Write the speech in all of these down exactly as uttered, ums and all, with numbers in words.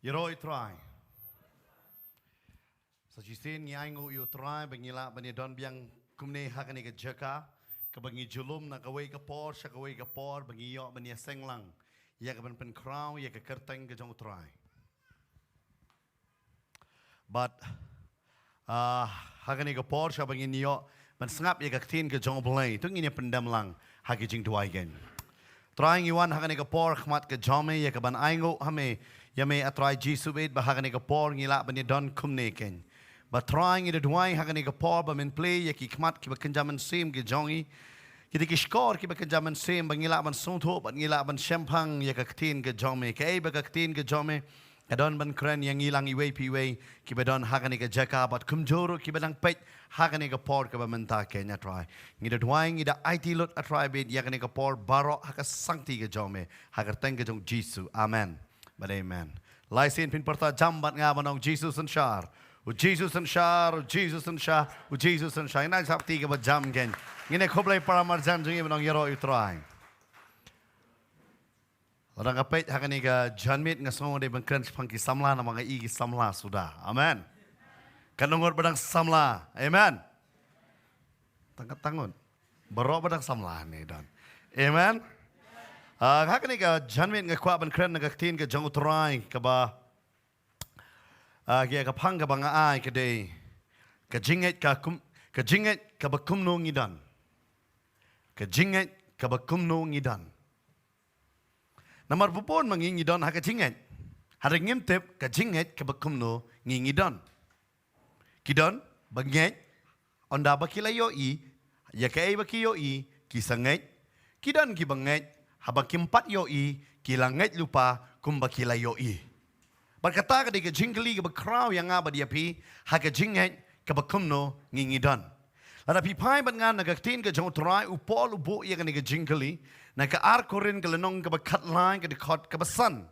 Ïaroh ïa u Trai. Sa shisien ngi ainguh ïa u Trai ba ngi lah ban ïadon biang kumne ha kane ka jaka kaba ngi ju lum na kawei ka por sha kawei ka por ba ngi ïoh ban ïaseng lang ïa ka ban pynkhraw ïa ka kyrteng ka jong u Trai. Bad ah, ha kane ka por sha ba ngin ïoh ban sngap ïa ka ktien ka jong u Blei, to ngin ïa pyndem lang ha ki jingduwai keiñ. Trai, ngi wan ha kane ka por khmat ka jong me ïa ka ban ainguh ha me ïa me, A Trai Jisu bad ba ha kane ka por ngi lah ban ïadon kumne keiñ. Bad Trai, ngi da duwai ha kane ka por ba men plie ïa ki khmat kiba kynja mynsiem ki jong ngi, ki da ki shkor kiba kynja mynsiem, ba ngi lah ban sngewthuh bad ngi lah ban shemphang ïa ka ktien ka jong me. Kaei ba ka ktien ka jong me ka don ban kren ïa ngi lang iwei pa iwei kiba don ha kane ka jaka bad kumjuh ruh kiba dang peit ha kane ka por kaba mynta keiñ, A Trai. Ngi da duwai, ngi da aiti lut, A Trai, bad ïa kane ka por baroh ha ka sangti ka jong me, ha ka kyrteng ka jong u Jisu. Amen bad amen. Lai sien phin pyrta jam bad nga ban ong, Jisu synshar. U Jisu synshar, u Jisu synshar, u Jisu synshar. Ngin ai sa kti kaba jam keiñ. Ngin ai khublei para marjan jong ngi ban ong, Ïaroh ïa u Trai. Lada nga peit ha kane ka janmiet nga sngew dei ban kren shaphang ki samla namar nga i ki samla suda. Amen. Kan ong ngut ba dang samla. Amen. Tang katno ngut? Baroh ba dang samla ne don. Amen. Ah, ha kane ka janmiet nga kwah ban kren na ka ktien ka jong u Trai kaba, ah, ka phang kaba nga ai ka dei ka jingngeit ka kum, ka jingngeit kaba kumno ngi don. Ka jingngeit kaba kumno ngi don. Namar bun bun ma ngi ngi don ha ka jingngeit. Hynrei ngim tip ka jingngeit kaba kumno ngi ngi don. Ki don ba ngeit, ynda ba ki la ïohi ïa kaei ba ki ïohi, ki sa ngeit. Ki don kiba ngeit, haba kim pat ïohi, ki la ngeit lypa kumba ki la ïohi. Bad kata ka dei ka jingkylli kaba khraw ïa nga bad ïa phi, ha ka jingngeit kaba kumno ngi ngi don. Lada phi phai bad nga na ka ktien ka jong u Trai, u Paul u buh ïa kane ka jingkylli na ka ar Korinth ka lynnong kaba khatlai ka dkhot kaba san.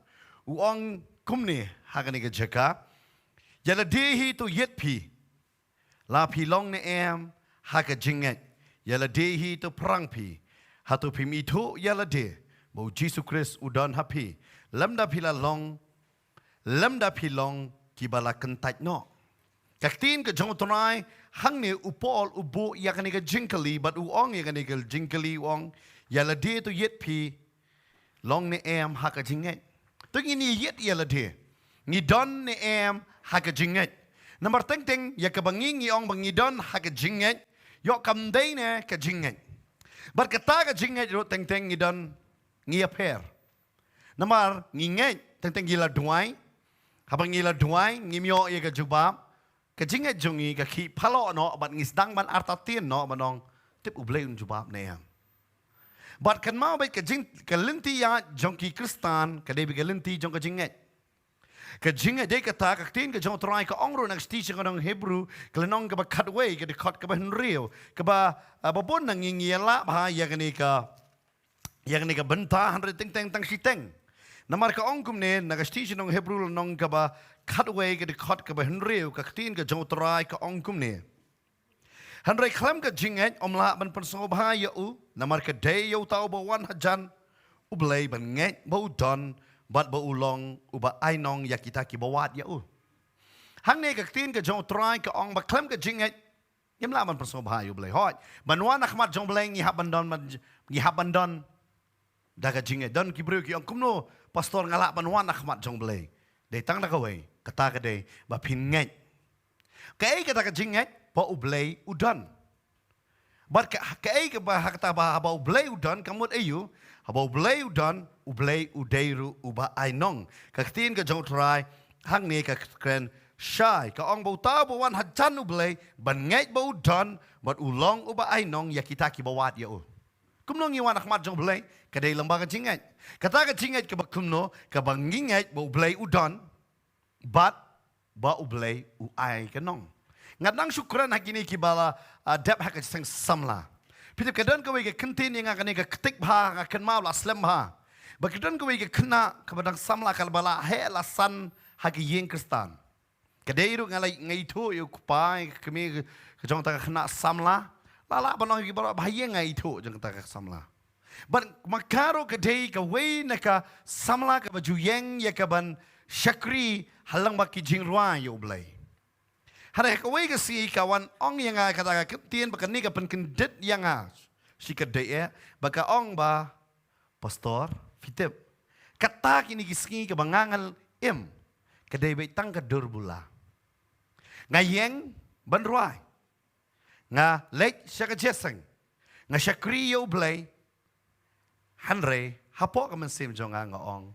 U ong kumne ha kane ka jaka, ïa lade hi to ïit phi, la phi long ne em ha ka jingngeit. Ïa lade hi to phrang phi, hato phim ithuh ïa lade ba u Jisu Khrist u don ha phi, lymda phi la long, lymda phi long kiba la kyntait noh. Ka ktien ka jong u Trai, hangne u Paul u buh ïa kane ka jingkylli bad u ong ïa kane ka jingkylli, u ong, ïa lade to ïit phi, long ne em ha ka jingngeit. To ngin ïa ïit ïa lade, ngi don ne em ha ka jingngeit. Namar teng teng ïa kaba ngi ngi ong ba ngi don ha ka jingngeit, ïoh kam dei ne ka jingngeit. Bad kata ka jingngeit ruh teng teng ngi don, ngi ïapher. Namar ngi ngeit, teng teng ngi la duwai. Haba ngi la duwai, ngim ïoh ïa ka jubab, ka jingngeit jong ngi ka khih phalok noh bad ngi sdang ban artatien noh ban ong, tip U Blei un jubab ne em. Bad kynmaw beit ka jing, ka lynti ïaid jong ki Khristan ka dei beit ka lynti jong ka jingngeit. Ka jingngeit dei kata ka ktien ka jong u Trai ka ong ruh na ka shithi sha ki nong Hebru ka lynnong kaba khatwei ka dkhot kaba hynriew, kaba, ah, ba bun na ngi ngi ïa lah bha ïa kane ka, ïa kane ka bynta, hynrei teng teng tang shiteng. Namar ka ong kumne na ka shithi sha ki nong Hebru lynnong kaba khatwei ka dkhot kaba hynriew, ka ktien ka jong u Trai ka ong kumne. Hynrei khlem ka jingngeit ym lah ban pynsngewbha ïa u, namar ka dei ïa uta uba wan hajan U Blei ban ngeit ba u don bad ba u long uba ainong ïa kita kiba wad ïa u. Hangne ka ktien ka jong u Trai ka ong ba khlem ka jingngeit ngim lah ban pynsngewbha ïa U Blei. Hooid, ban wan ha khmat jong U Blei ngi hap ban don, ban, ngi hap ban don da ka jingngeit. Don ki briew ki ong, kumno pastor nga lah ban wan ha khmat jong U Blei? Dei tang da kawei, kata ka dei ba phin ngeit. Kaei kata ka jingngeit? Ba U Blei u don. Bad ka, kaei kaba ha kata ba, ba U Blei u don, ka mut aïu? Haba U Blei u don, U Blei u dei ruh uba ainong. Ka ktien ka jong u Trai hangne ka kren shai, ka ong ba uta uba wan hajan U Blei ban ngeit ba u don bad u long uba ainong ïa kita kiba wad ïa u. Kumno ngi wan ha khmat jong U Blei? Ka dei lyngba ka jingngeit. Kata ka jingngeit kaba kumno? Kaba ngi ngeit ba U Blei u don bad ba U Blei u ai ka nong. Nga dang shu kren ha kine kiba la, ah, dep ha ka seng samla. Phi tip ka don kawei ka kyntien ïa nga kane ka ktik bha, nga kynmaw la slem bha. Ba ka don kawei ka khynnah kaba dang samla kaba la heh la san ha ka ïing Khristan. Ka dei ruh nga la, nga ithuh ïa u kpa, ïa ka kmie ka jong kata ka khynnah samla. La lah ban ong ïa ki baroh ba ha ïing nga ithuh jong kata ka samla. Bad ma ka ruh ka dei kawei na ka samla kaba ju ïeng ïa ka ban shakri ha lang ba ki jingrwai ïa U Blei. Hynrei ha kawei ka sngi ka wan ong ïa nga kata ka ktien ba kane ka pynkyndit ïa nga. Shi ka dei eh ba ka ong ba, Pastor, phi tip, kata kine ki sngi kaba nga ngan im, ka dei beit tang ka dur bula. Nga ïeng ban rwai. Nga leit sha ka jeseng. Nga shakri ïa U Blei. Hynrei hapoh ka mynsiem jong nga nga ong,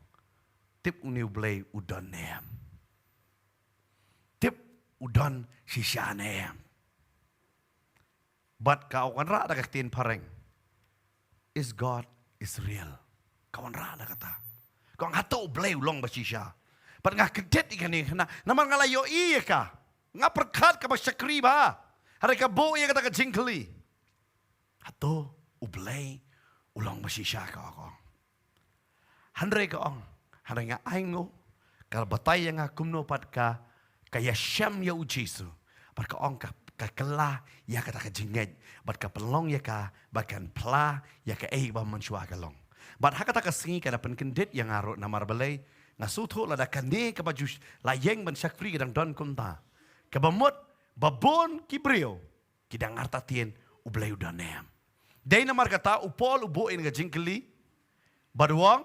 tip une U Blei u don ne em? Tip u don shisha ne em? Bad ka wanrah da ka ktien phareng, is God is real? Ka wanrah da kata. Ka ong, hato U Blei u long ba shisha? Bad nga kdit ïa kane, na, namar nga la ïohi ïa ka. Nga pyrkhat kaba shakri bha. Hynrei ka buh ïa kata ka jingkylli, hato U Blei u long ba shisha, ka ong. Hynrei ka ong, hynrei nga ainguh, ka batai ïa nga kumno pat ka, ka ïashem ïa U Jisu. Bad ka ong ka, ka kylla ïa kata ka jingngeit, bad ka pynlong ïa ka ba kan phla ïa kaei ba mynshuwa ka long. Bad ha kata ka sngi ka da pynkyndit ïa nga ruh, namar balei, nga sngewthuh lada kane kaba ju la ïeng ban shakri ka dang don kumta, kaba mut ba bun ki briew ki dang artatien U Blei u don ne em. Dei namar kata u Paul u buh ïa ka jingkylli bad u ong,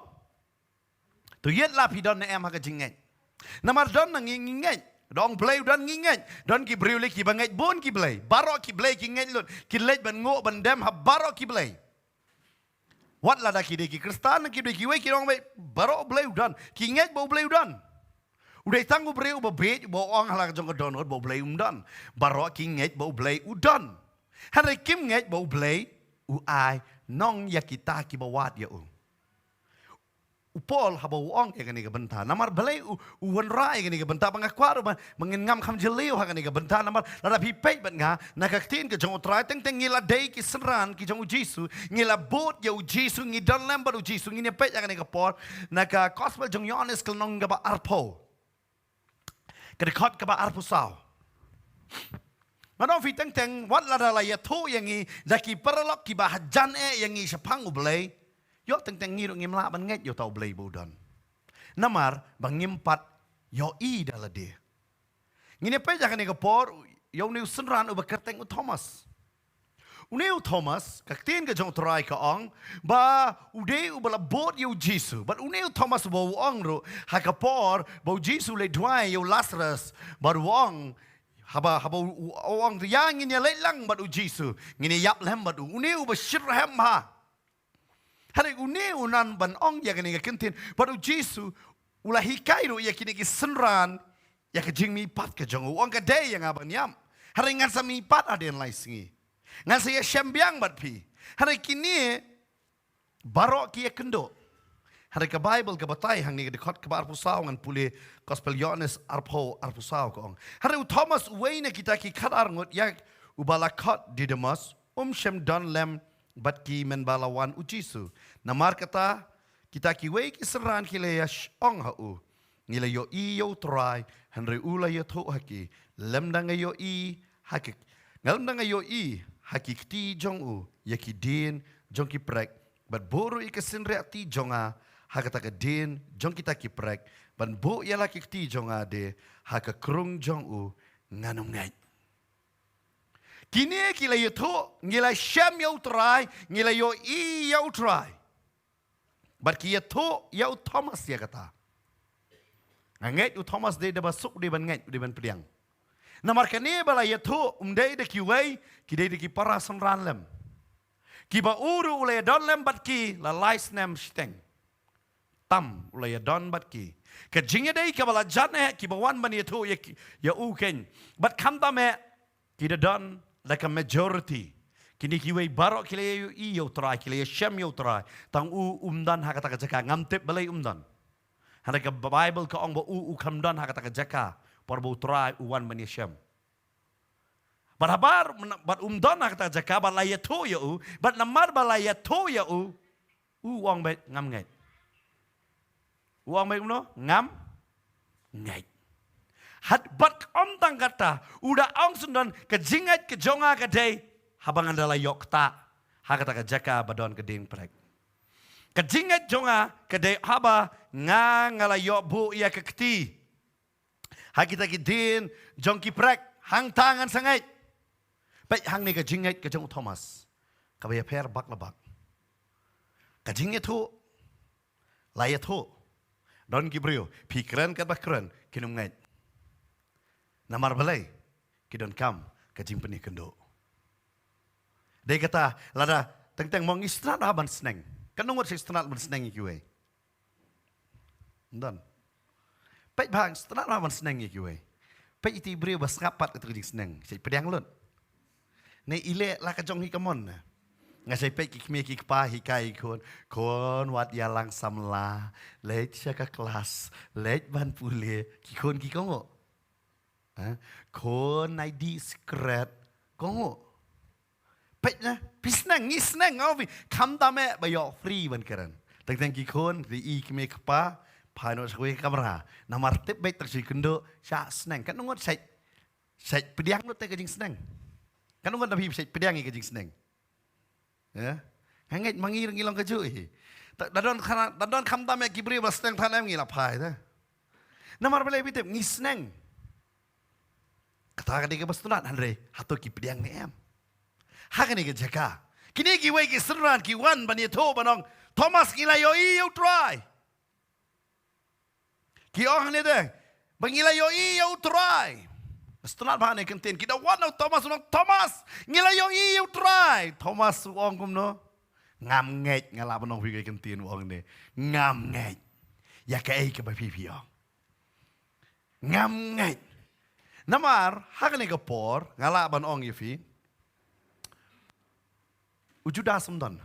to ïeit la phi don ne em ha ka jingngeit. Namar don na ngi, ngi ngeit. Da ong Blei u don, ngi ngeit. Don ki briew lei kiba ngeit bun ki blei. Baroh ki blei ki ngeit lut. Ki leit ban nguh ban dem ha baroh ki blei. Wat lada ki dei ki Khristan, ki dei kiwei, ki ong beit baroh U Blei u don. Ki ngeit ba U Blei u don. U dei tang u briew uba bieit uba ong ha la ka jong ka dohnud ba U Blei um don. Baroh ki ngeit ba U Blei u don. Hynrei kim ngeit ba U Blei u ai nong ïa kita kiba wad ïa u. U Paul haba u ong ïa kane ka bynta, namar balei u, u wanrah ïa kane ka bynta, ba nga kwah ruh ba, ba ngin ngam kham jylliew ha kane ka bynta, namar lada phi peit bad nga na ka ktien ka jong U Trai, teng teng ngi la dei ki synran ki jong U Jisu, ngi la bud ïa U Jisu, ngi don lem bad U Jisu. Ngin ïa peit ha kane ka por na ka Gospel jong Ïoannis ka lynnong kaba arphew, ka dkhot kaba arphew saw. Nga ong phi, teng teng wat lada la ïathuh ïa ngi da ki paralok kiba hajan eh ïa ngi shaphang U Blei, ïoh teng teng ngi ruh ngim lah ban ngeit ïa uta U Blei ba u don. Namar ba ngim pat ïohi da lade. Ngin ïa peit ha kane ka por ïa une u synran uba kyrteng u Thomas. Une u Thomas, ka ktien ka jong U Trai ka ong ba u dei uba la bud ïa U Jisu. Bad une u Thomas uba u ong ruh ha ka por ba U Jisu u leit duwai ïa u Lazarus, bad u ong, haba, haba u, u, u ong, ïa ngin ïa leit lang bad U Jisu, ngin ïa ïap lem bad u. Une uba shitrhem bha. Hynrei une u nang ban ong ïa kane ka ktien, bad U Jisu u la hikai ruh ïa kine ki synran ïa ka jingmihpat ka jong u. U ong, ka dei ïa nga ban ïap. Hynrei ngan sa mihpat hadien lai sngi. Ngan sa ïashem biang bad phi. Hynrei kine baroh ki ïakynduh. Hynrei ka Baibl ka batai hangne, ka dkhot kaba arphew saw, ngan pule Gospel Ïoannis arphew, arphew saw, ka ong, hynrei u Thomas, uwei na kita ki khatar ngut ïa uba la khot Didymus, um shym don lem bad ki mynba la wan U Jisu. Namar kata kita kiwei ki synran ki la ïa sh-, ong ha u, ngi la ïohi ïa U Trai. Hynrei u la ïathuh ha ki, lymda nga ïohi ha ki, lymda nga ïohi ha ki kti jong u ïa ki dien jong ki prek, bad buh ruh ïa ka synriah kti jong nga ha kata ka dien jong kita ki prek, ban buh ïa la ki kti jong nga de ha ka krung jong u, ngan ym ngeit. Kine ki la ïathuh, ngi la shem ïa U Trai, ngi la ïohi ïa U Trai. Bad ki ïathuh ïa u Thomas ïa kata. Nga ngeit u Thomas dei da ba suk, u dei ban ngeit, u dei ban pdiang. Namar kane ba la ïathuh um dei da kiwei, ki dei da ki para synran lem. Kiba u ruh u la ïadon lem bad ki la lai snem shiteng. Tam u la ïadon bad ki. Ka jingïadei kaba la jan eh kiba wan ban ïathuh ïa ki, ïa u keiñ. Bad khamtam eh ki da don da ka majority. Kine kiwei baroh ki la ïohi ïa U Trai, ki la ïashem ïa U Trai. Tang u um don ha kata ka jaka, ngam tip balei um don. Hynrei ka Baibl ka ong ba u, u kham don ha kata ka jaka por ba U Trai u wan ban ïashem. Bad habar, bad um don ha kata ka jaka, bad la ïathuh ïa u, bad namar ba la ïathuh ïa u, u ong beit ngam ngeit. U ong beit kumno? Ngam ngeit. Had bad ym tang kata, u da ong sngewdon, ka jingngeit ka jong nga ka dei haba ngan da la ïoh ktah ha kata ka jaka ba don ka diengprek. Ka jingngeit jong nga ka dei haba nga nga la ïoh buh ïa ka kti ha kita ki dien jong ki prek, hangta ngan sa ngeit. Peit hangne ka jingngeit ka jong u Thomas, kaba ïapher bak la bak. Ka jingngeit, la ïathuh. Don ki briew, phi kren katba kren, kin ym ngeit. Namar balei? Ki donkam ka jingpyni kynduh. Dei kata, lada teng teng mo ngi sngewtynnat ban sneng. Katno ngut sngewtynnat ban sneng ïa kiwei? Don. Peit bha, sngewtynnat ban sneng ïa kiwei. Peit ïa i briew ba sngap pat ïa ka jingsneng, sa pdiang lut. Ne i leh la ka jong hi ka mon ne. Nga sa peit ki kmie ki kpa hikai ki khun. Khun, wat ïalang samla, leit sha ka klas, leit ban pule. Ki khun ki kohnguh. Ha? Khun, nai dih sikret. Kohnguh. Peit na, phi sneng, ngi sneng, nga ong ïa phi, khamtam eh ba ïoh free ban kren. Teng teng ki khun, ri i kmie kpa, phai noh sha kawei ka kamra. Namar tip beit tang shu ïakynduh, shah sneng. Katno ngut sa, sa pdiang lut ïa ka jingsneng? Katno ngut na phi sa pdiang ïa ka jingsneng? Ïa? Nga ngeit ma ngi ruh ngi long kajuh hi. Ta, da don khana, da don khamtam eh ki briew ba sneng than em ngi la phai te. Namar balei phi tip, ngi sneng. Kata ka dei kaba sngewtynnat, hynrei hato ki pdiang ne em? Ha kane ka jaka, kine kiwei ki synran ki wan ban ïathuh ban ong, Thomas, ngi la ïohi ïa u Trai. Ki ong hangne te, ba ngi la ïohi ïa u Trai. Sngewtynnat bha ne ka ktien, ki da wan na u Thomas, ong, Thomas, ngi la ïohi ïa u Trai. Thomas u ong kumno? Ngam ngeit, nga lah ban ong phi ka ktien u ong ne. Ngam ngeit ïa kaei kaba phi phi ong. Ngam ngeit. Namar ha kane ka por nga lah ban ong ïa phi, u Judas um don.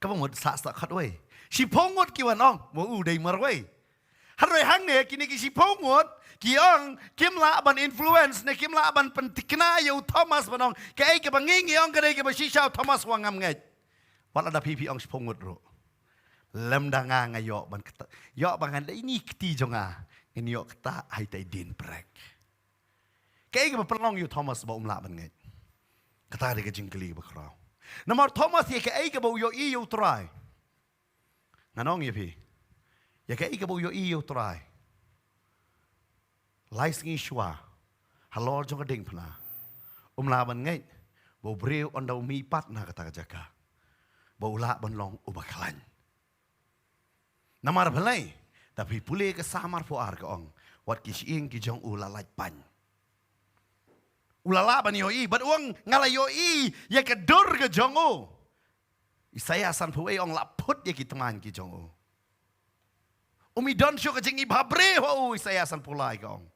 Kaba mut sah sah khatwei. Shiphew ngut ki wan ong, mo u dei marwei. Hynrei hangne kine ki shiphew ngut ki ong, kim lah ban influence ne kim lah ban pynthikna ïa u Thomas ban ong, kaei kaba ngi ngi ong ka dei kaba shisha, u Thomas u ong ngam ngeit. Wat lada phi phi ong shiphew ngut ruh. Lymda nga nga ïoh ban kata, ïoh ban ngan dei ni kti jong nga, ngin ïoh kata ha ita i dien prek. Kaei kaba pynlong ïa u Thomas ba um lah ban ngeit? Kata dei ka jingkylli ba khraw. Namar Thomas ïa kaei kaba u ïohi ïa u Trai? Ngan ong ïa phi. Ïa kaei kaba u ïohi ïa u Trai? Lai sngi shuwa, halor jong ka diengphna, um lah ban ngeit ba u briew un da u mihpat na kata ka jaka, ba u lah ban long uba khlaiñ. Namar balei? Da phi pule ka Salm arphew ar ka ong, wat ki shyieng ki jong u la lait pañ. U la lah ban ïohi, bad u ong nga la ïohi ïa ka dur ka jong u. Isaïah sanphew wei ong la phut ïa ki tmaiñ ki jong u. Um i don shuh ka jingïabha briew ha u, Isaïah sanphew lai ka ong.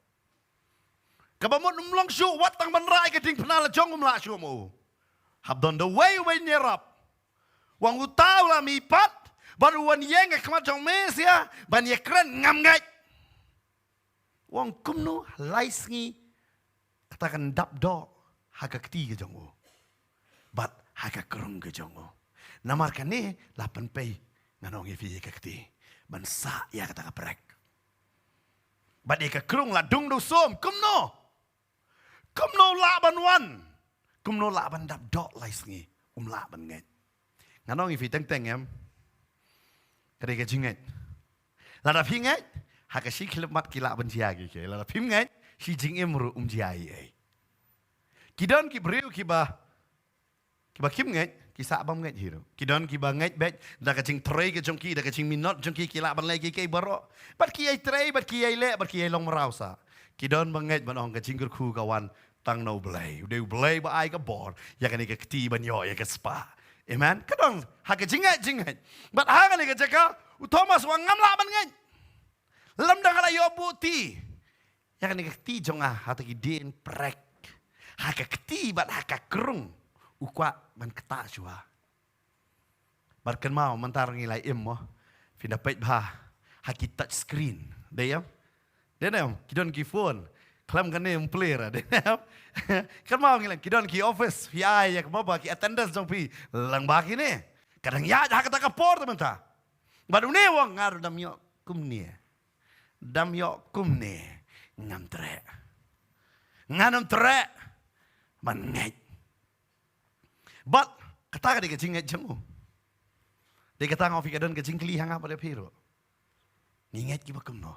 Kaba mut um long shuh wat tang ban rah ïa ka diengphna la jong um lah shuh ma u. Hap don da uwei uwei ñiarap. U ong uta u la mihpat, bad u wan ïeng ha khmat jong Messiah, ban ïakren ngam ngeit. U ong kumno lai sngi kata kan dap doh ha ka kti ka jong u. Bad ha ka krung ka jong u. Namar kane la pynpei ngan ong ïa phi ïa ka kti. Ban sah ïa kata ka prek. Bad ïa ka krung la dung da u sum kumno. Kumno lah ban wan? Kumno lah ban dap doh lai sngi? Um lah ban ngeit. Ngan ong ïa phi teng teng em. Ka dei ka jingngeit. Lada phi ngeit, ha ka shi khyllipmat ki lah ban jia ki ki. Lada phim ngeit, shi jingim ruh um jia ei ei. Ki don ki briew kiba, kiba kim ngeit, ki sah bym ngeit hi ruh. Ki don kiba ngeit beit da ka jingtrei ka jong ki, da ka jingminot jong ki, ki lah ban leh kiei kiei baroh. Bad ki ïai trei, bad ki ïai leh, bad ki ïai long mraw sah. Ki don ba ngeit ban ong ka jingkyrkhu ka wan tang na U Blei. U dei U Blei ba ai ka bor ïa kane ka kti ban ïoh ïa ka spah. Amen. Ka don ha ka jingngeit, jingngeit. Bad ha kane ka jaka u Thomas u ong ngam lah ban ngeit. Lymda nga la ïoh buh kti ïa kane ka kti jong nga ha kata ki dien prek, ha ka kti bad ha ka krung, u kwah ban ktah shuwa. Bad kynmaw mynta ngi la im mo. Phin da peit bha ha ki touch screen. Dei em? Dei em? Ki don ki phone. Khlem kane em player, dei em? Kynmaw ngi la, ki don ki office, phi ai ïa ka mobile, ki attendance jong phi. Lang bha kine. Ka dang ïaid ha kata ka por te mynta. Bad une u ong nga ruh dam ïoh kumne. Dam ïoh kumne. Ngam treh. Ngan ym treh ban ngeit. Bad kata ka dei ka jingngeit jong u. Dei kata nga ong phi ka don ka jingkylli ha nga bad ïa phi ruh. Ngi ngeit kiba kumno?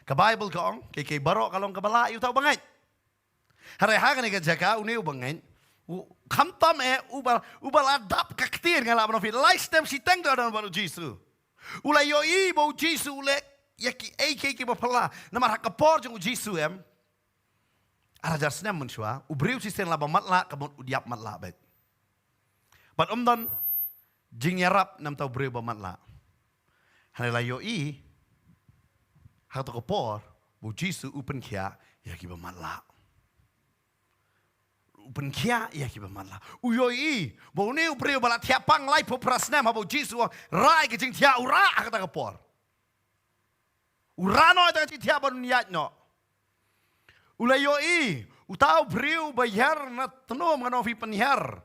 Ka Baibl ka ong, kaei kaei baroh ka long kaba lah ïa uta uba ngeit. Hynrei ha kane ka jaka une uba ngeit, u, khamtam eh uba, uba la dap ka ktien, nga lah ban ong phi, lai snem shiteng te u don bad u Jisu. U la ïohi ba u Jisu u leh ïa kiei kiei kiba phylla. Namar ha ka por jong u Jisu em, ar hajar snem mynshuwa, u briew shisien la ba matlah ka mut u dei ïap matlah beit. Bad ym don jingïarap na uta u briew ba matlah. Hynrei la ïohi ha kato ka por ba u Jisu u pynkhiah ïa kiba matlah. U pynkhiah ïa kiba matlah. U ïohi ba une u briew ba la thiah pang laiphew phra snem, haba u Jisu u rah ïa ka jingthiah, u rah ha kata ka por. U rah noh ïa ka jingthiah ban ïaid noh. U la ïohi uta u briew ba hiar na tnum, ngan ong phi pynhiar.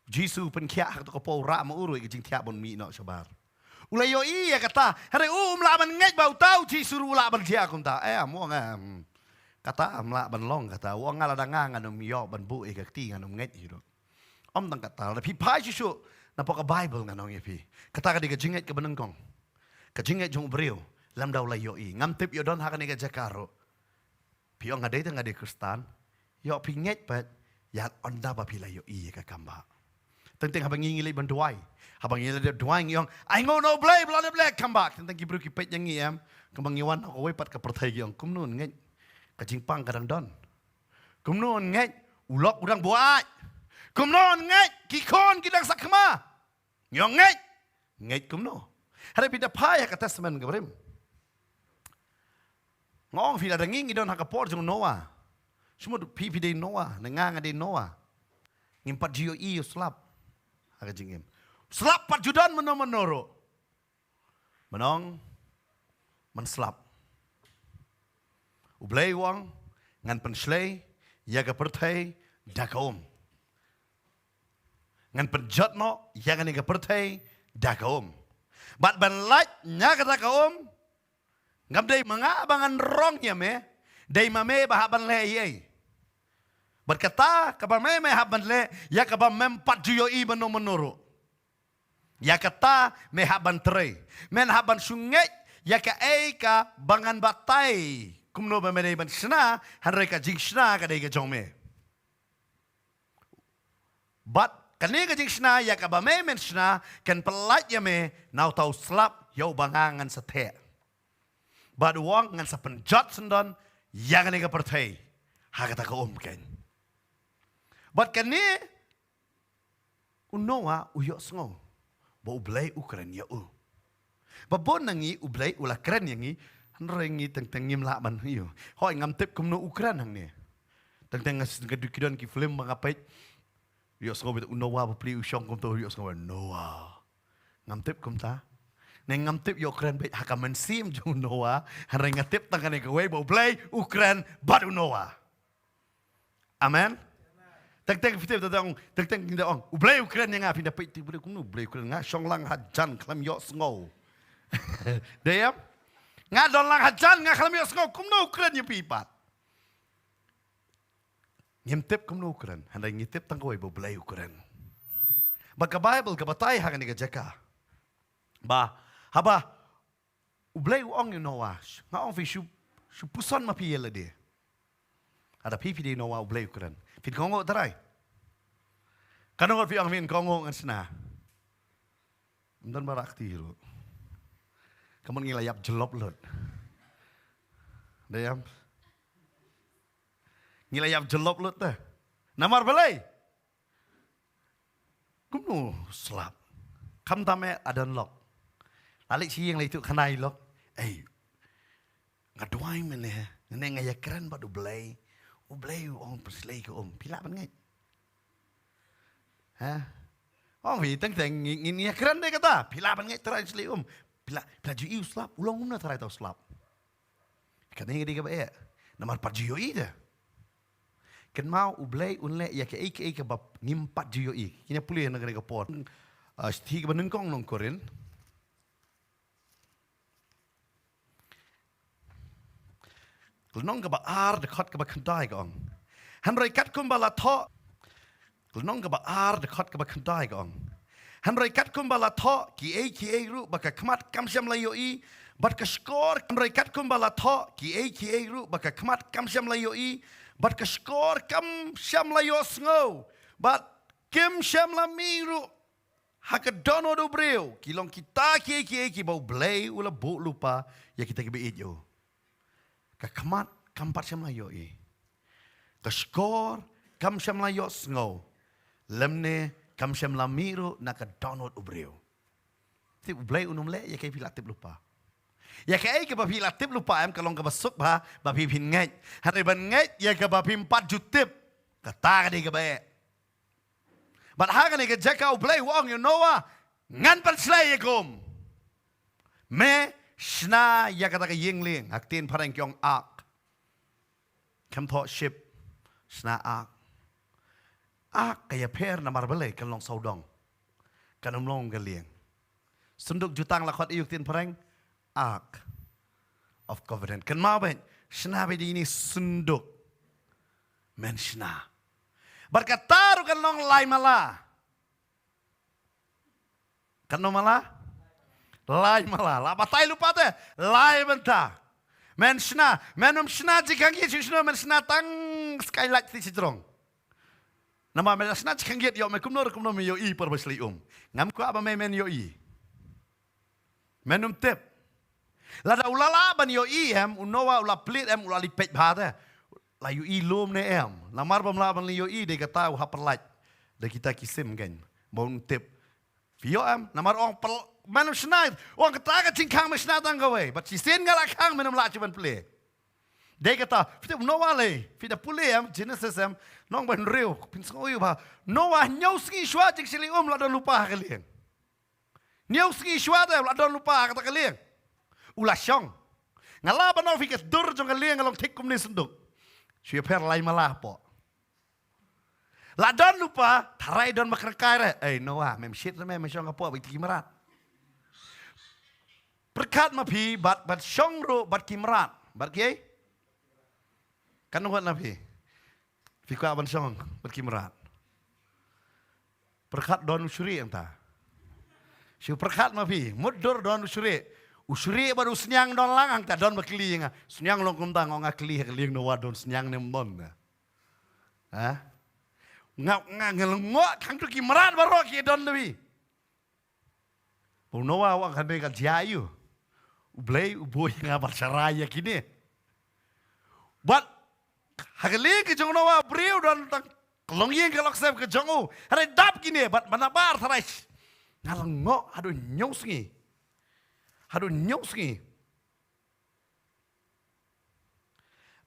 Jisu u pynkhiah ha kato ka por, u rah ma u ruh ïa ka jingthiah ban mih noh shabar. U la ïohi ïa kata. Hynrei u, um lah ban ngeit ba uta u Jisu ruh u lah ban jia kumta. Eh, mo nga, hmm. Kata ym lah ban long kata. U ong nga lada nga ngan ym ïoh ban buh ïa ka kti, ngan ym ngeit hi ruh. Ym tang kata, lada phi phai shuh shuh na pdeng ka Baibl, ngan ong ïa phi, kata ka dei ka jingngeit kaba nyngkong. Ka jingngeit jong u briew, lymda u la ïohi. Ngam tip ïoh don ha kane ka jaka ruh. Phi ong nga dei te nga dei Khristan. Ïoh phi ngeit pat ïa ynda ba phi la ïohi ïa ka kam ba. Teng teng haba ngi ngi leit ban duwai. Haba ngi leit duwai ngi ong, "Ai, nga ong na U Blei ba la dep leh kam ba." Teng teng ki briew ki peit ïa ngi em. Kumba ngi wan na kawei pat ka pyrthei ki ong, "Kumno un ngeit? Ka jingpang ka dang don. Kumno un ngeit? U lok u dang buaid. Kumno un ngeit? Ki khun ki dang sakma." Ngi ong ngeit. Ngeit kumno? Hynrei phi da phai ha ka Testament kaba rim. Nga ong phi, lada ngi ngi don ha ka por jong u Noah. Shu mut phi phi dei Noah, ne nga nga dei Noah. Ngim pat ju ïohi ïa u slap ha ka jingim. U slap pat ju don mynno mynno ruh. Mynno, man slap. U Blei u ong, ngan pynshlei ïa ka pyrthei da ka um. Ngan pynjot noh ïa kane ka pyrthei da ka um. Bad ban lait na kata ka um, ngam dei ma nga ba ngan rong ïa me, dei ma me ba hap ban leh ei ei. Bad kata kaba me me hap ban leh, ïa kaba mem pat ju ïohi mynno mynno ruh. Ïa kata me hap ban trei. Men hap ban shu ngeit ïa kaei kaba ngan batai. Kumno ba me dei ban shna, hynrei ka jingshna ka dei ka jong me. Bad kane ka jingshna ïa kaba me men shna kan pyllait ïa me na uta u slap ïa uba nga ngan sa theh. Bad u ong ngan sa pynjot syndon ïa kane ka pyrthei ha kata ka um kein. Bad kane u Noah u ïohsngew ba U Blei u kren ïa u. Ba bun na ngi U Blei u la kren ïa ngi, hynrei ngi teng teng ngim lah ban ïoh. Hooid, ngam tip kumno u kren hangne. Teng teng nga s-, nga duk ki don ki film ba nga peit. Ïohsngew beit u Noah bapli u shong kumta, ïohsngew Noah. Ngam tip kumta. Ne ngam tip ïoh kren beit ha ka mynsiem jong u Noah, hynrei nga tip tang kane kawei ba U Blei u kren bad u Noah. Amen. Teng teng phi tip, teng teng, teng teng ngi da ong, U Blei u kren ïa nga, phi da peit, U Blei kumno U Blei u kren, nga shong lang hajan khlem ïohsngew. Dei em? Nga don lang hajan nga khlem ïohsngew, kumno u kren ïa phi pat? Ngim tip kumno u kren, hynrei ngi tip tang kawei ba U Blei u kren. Bad ka Baibl ka batai ha kane ka jaka ba haba U Blei u ong ïa u Noah, nga ong phi shu, shu puson ma phi ïa lade. Lada phi phi dei Noah, U Blei u kren. Phin kohnguh trai? Katno ngut phi ong phin kohnguh ngan shna? Ym don ba rah kti ruh. Ka mut ngi la ïap jyllop lut. Dei em? Ngi la ïap jyllop lut te. Namar balei? Kumno slap? Khamtam eh la don lok. La leit sha ïing la ïathuh khana ïa lok. Ei, nga duwai mynne, mynne nga ïakren bad U Blei. U Blei u ong pynshlei ka um. Phi lah ban ngeit? Ha? Ong phi teng teng ngi, ngi, ngi ïakren de kata. Phi lah ban ngeit trai shlei um? Phi lah, phi lah ju ïohi u slap? U long kumno trai uta u slap? Kane ka dei kaba eh. Namar pat ju ïohi te. Kynmaw U Blei un leh ïa kaei kaei kaba ngim pat ju ïohi. Ngin ïa pule na kane ka por. Ah, shithi kaba nyngkong nong Korinth. Lynnong kaba ar dkhot kaba khyndai ka ong. Hynrei katkum ba la thoh. Lynnong kaba ar dkhot kaba khyndai ka ong. Hynrei katkum ba la thoh kiei kiei ruh ba ka khmat kam shym la ïohi, bad ka shkor, hynrei katkum ba la thoh kiei kiei ruh ba ka khmat kam shym la ïohi, bad ka shkor kam shym la ïohsngew, bad kim shym la mih ruh ha ka dohnud u briew, ki long kita kiei kiei kiba U Blei u la buh lypa ïa kita kiba ïeit ïa u. Ka khmat kam pat shym la ïohi. Ka shkor kam shym la ïohsngew. Lymne kam shym la mih ruh na ka dohnud u briew. Te U Blei un ym leh ïa kaei phi la tip lypa. Ïa kaei kaba phi la tip lypa em ka long kaba suk bha ba phi phin ngeit. Hynrei ban ngeit ïa kaba phim pat ju tip, kata ka dei kaba eh. Bad ha kane ka jaka U Blei u ong ïa u Noah, ngan pynshlei ïa ka um. Me shna ïa kata ka ïing lieng, ha ka ktien phareng ki ong ark. Khlem thoh ship, shna ark. Ark ka ïapher namar balei, kan long sawdong. Kan ym long ka lieng. Synduk jutang la khot ïa u ha ka ktien phareng, Ark of Covenant. Kynmaw beit, shna beit ïa ine i synduk. Men shna. Bad kata ruh kan long lai mala. Kan long mala? Lai mala. La batai lypa te, lai bynta. Men shna, men ym shna jingkhang ïit shuh shuh, men shna tang skylight shi jrong. Namar men shna jingkhang ïit, ïoh me kumno kumno me ïohi por ba shlei um. Ngam kwah ba me men ïohi. Men ym tip. Lada u la lah ban ïohi em, u Noah u la plied em, u la leit peit bha te. La ïohi lum ne em. Namar bym lah ban ïohi, dei kata u hap pyllait da kita ki sim kein. Ba un tip. Phi ïoh em, namar ong pyl-, men ym shna, ong kata ka jingkhang me shna tang kawei. Bad shisien nga la khang, men ym lah shuh ban plie. Dei kata, phi tip u Noah lei, phi da pule em, Genesis em, nong ba hynriew, pynsngew ïa u bha. Noah hynñiew sngi shuwa jingshlei um la don lypa ha ka lieng. Hynñiew sngi shuwa te la don lypa ha kata ka lieng. U la shong. Nga lah ban ong phi ka dur jong ka lieng ka long thik kumne synduk. Shu ïapher lai mala hapoh. La don lypa, tharai don ba kyrkai re. Ei Noah, mem shit re me, me shong hapoh bad kita ki mrad. Pyrkhat ma phi, bad, bad shong ruh bad ki mrad. Bad kiei? Kan ngut na phi. Phi kwah ban shong bad ki mrad. Pyrkhat don u shrieh hangta. Shu pyrkhat ma phi, mut dur don u shrieh. U shrieh bad u sniang don lang hangta, don ba kylli ïa nga. Sniang long kumta, nga ong nga kylli ha ka lieng Noah don sniang ne ym don. Ha? Nga, nga, nga lyngngoh khang tu ki mrad baroh ki don da phi. Ba u Noah u ong kane ka jia ïa u. U Blei u buh ïa nga ban sharai ïa kine. Bad ha ka lieng ka jong u Noah briew don tang ka longïing ka longsem ka jong u. Hynrei dap kine bad mynta bar tharai. Nga lyngngoh haduh hynñiew sngi. Haduh hynñiew sngi.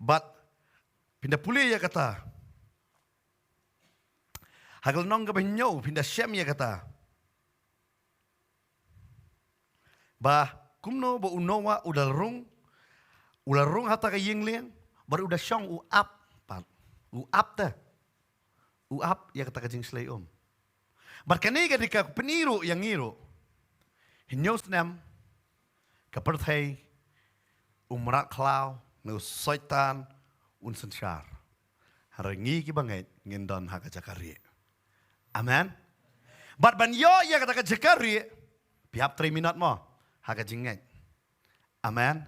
Bad phin da pule ïa kata. Ha ka lynnong kaba hynñiew phin da shem ïa kata. Ba kumno ba u Noah u da rung, u la rung ha kata ka ïing lieng, bad u da shong u ap, pat. U ap te. U ap ïa kata ka jingshlei um. Bad kane ka dei ka pyni ruh ïa ngi ruh. Hynñiew snem, ka pyrthei, u mrad khlaw, ne u Soitan, un synshar. Hynrei ngi kiba ngeit, ngin don ha ka jaka rieh. Amen. Bad ban ïoh ïa kata ka jaka rieh, phi hap trei minot mo, ha ka jingngeit. Amen.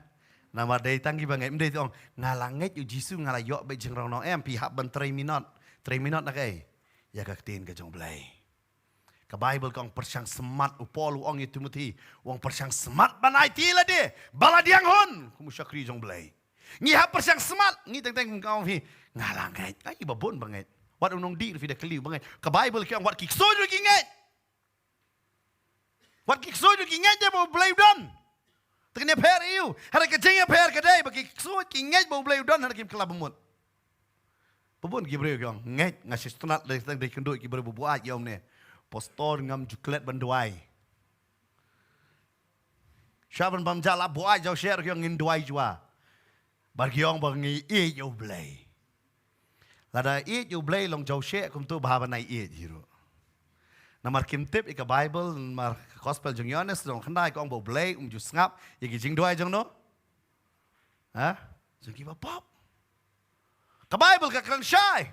Namar dei tang kiba ngeit, ym dei tang ong, nga la ngeit ïa u Jisu, nga la ïoh beit jingrong noh, em, phi hap ban trei minot. Trei minot na kaei? Ïa ka ktien ka jong u Blei. Ka Baibl ka ong pyrshang smat, u Paul u ong ïa u Timothi, u ong pyrshang smat ban aiti lade ba la diang hun kum u shakri jong u Blei. Ngi hap pyrshang smat, ngi teng teng ka ong phi, nga la ngeit, ai ba bun ba ngeit. Wat u nongdih ruh phi da kylli ba ngeit. Ka Baibl ka ong wat ki ksuid ruh ki ngeit. Wat ki ksuid ruh ki ngeit ba u Blei u don. Te kane pher ïa u. Hynrei ka jingïapher ka dei ba ki ksuid ki ngeit ba u Blei u don, hynrei kim kylla bamut. Ba bun ki briew ki ong, ngeit, nga shu sngewtynnat dei, dei kynduh ki briew ba buaid ïa u ne. Pastor, ngam ju klet ban duwai. Sha ban bam jala buaid jaw sher ki ong ngin duwai jua. Bad ki ong ba ngi ïeit ïa u Blei. Lada ïeit ïa u Blei long jaw sher kumtu ba haba nai ïeit hi ruh. Namar kim tip ïa ka Baibl, namar ka Gospel jong Ïoannis jong khyndai ka ong ba u Blei um ju sngap ïa ki jingduwai jong no. Ha? Jong kiba pop. Ka Baibl ka kren shai.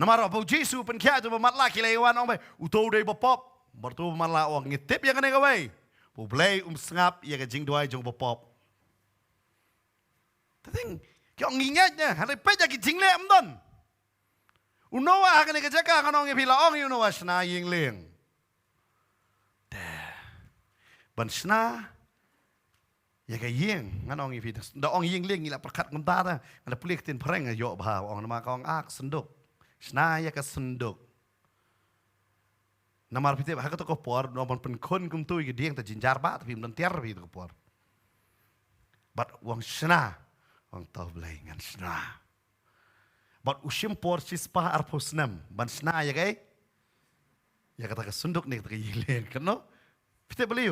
Namar ba u Jisu u pynkhiah ïa uto uba matlah ki la ïa wan ong ba uto u dei uba pop. Bad tu ba man la ong ngi tip ïa kane kawei, ba U Blei um sngap ïa ka jingduwai jong u bapop. Te teng, ki ong ngi ngeit ne, hynrei peit ïa ki jingleh ym don. U Noah ha kane ka jaka ngan ong ïa phi la ong ïa u Noah shna ïing lieng. Te ban shna ïa ka ïing, ngan ong ïa phi, da ong ïing lieng ngi la pyrkhat kumta te. Ngan da pule ka ktien phareng ïoh bha, ong namar ka ong ark, synduk. Shna ïa ka synduk. Namar phi tip ha kato ka por, ngan ban pynkhun kumto ïa ka dieng te jynjar bha, te phim don tiar phi kato ka por. Bad u ong shna, ong to Blei ngan shna. Bad u shim por shispah arphew snem ban shna ïa kaei? Ïa kata ka synduk ne kata ka ïing lieng, katno? Phi tip balei?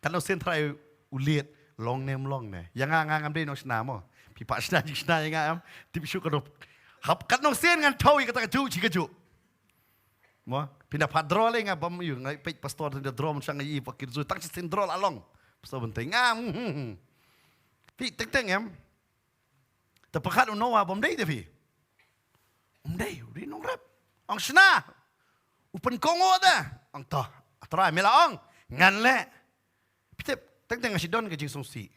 Katno sien trai u leit, long ne ym long ne? Ïa nga, nga ngam dei nongshna mo. Phi pat shna jingshna ïa nga em. Tip shuh katno. Hap katno sien ngan thaw ïa kata kajuh shi kajuh. Mo, phi na pat draw lei nga bam ïa nga peit pastor te draw mynshwa nga ïohi pat ki rzu tang shisien draw la long. Pastor Bynta nga. Hmm, hmm, hmm. Phi teng teng em. Te pyrkhat u Noah bym dei te phi. Um dei, u dei nongrep. Ong shna. U pynkohnguh te. Ong to. A Trai me la ong. Ngan leh. Phi tip, teng teng nga shu don ka jingsngewsih.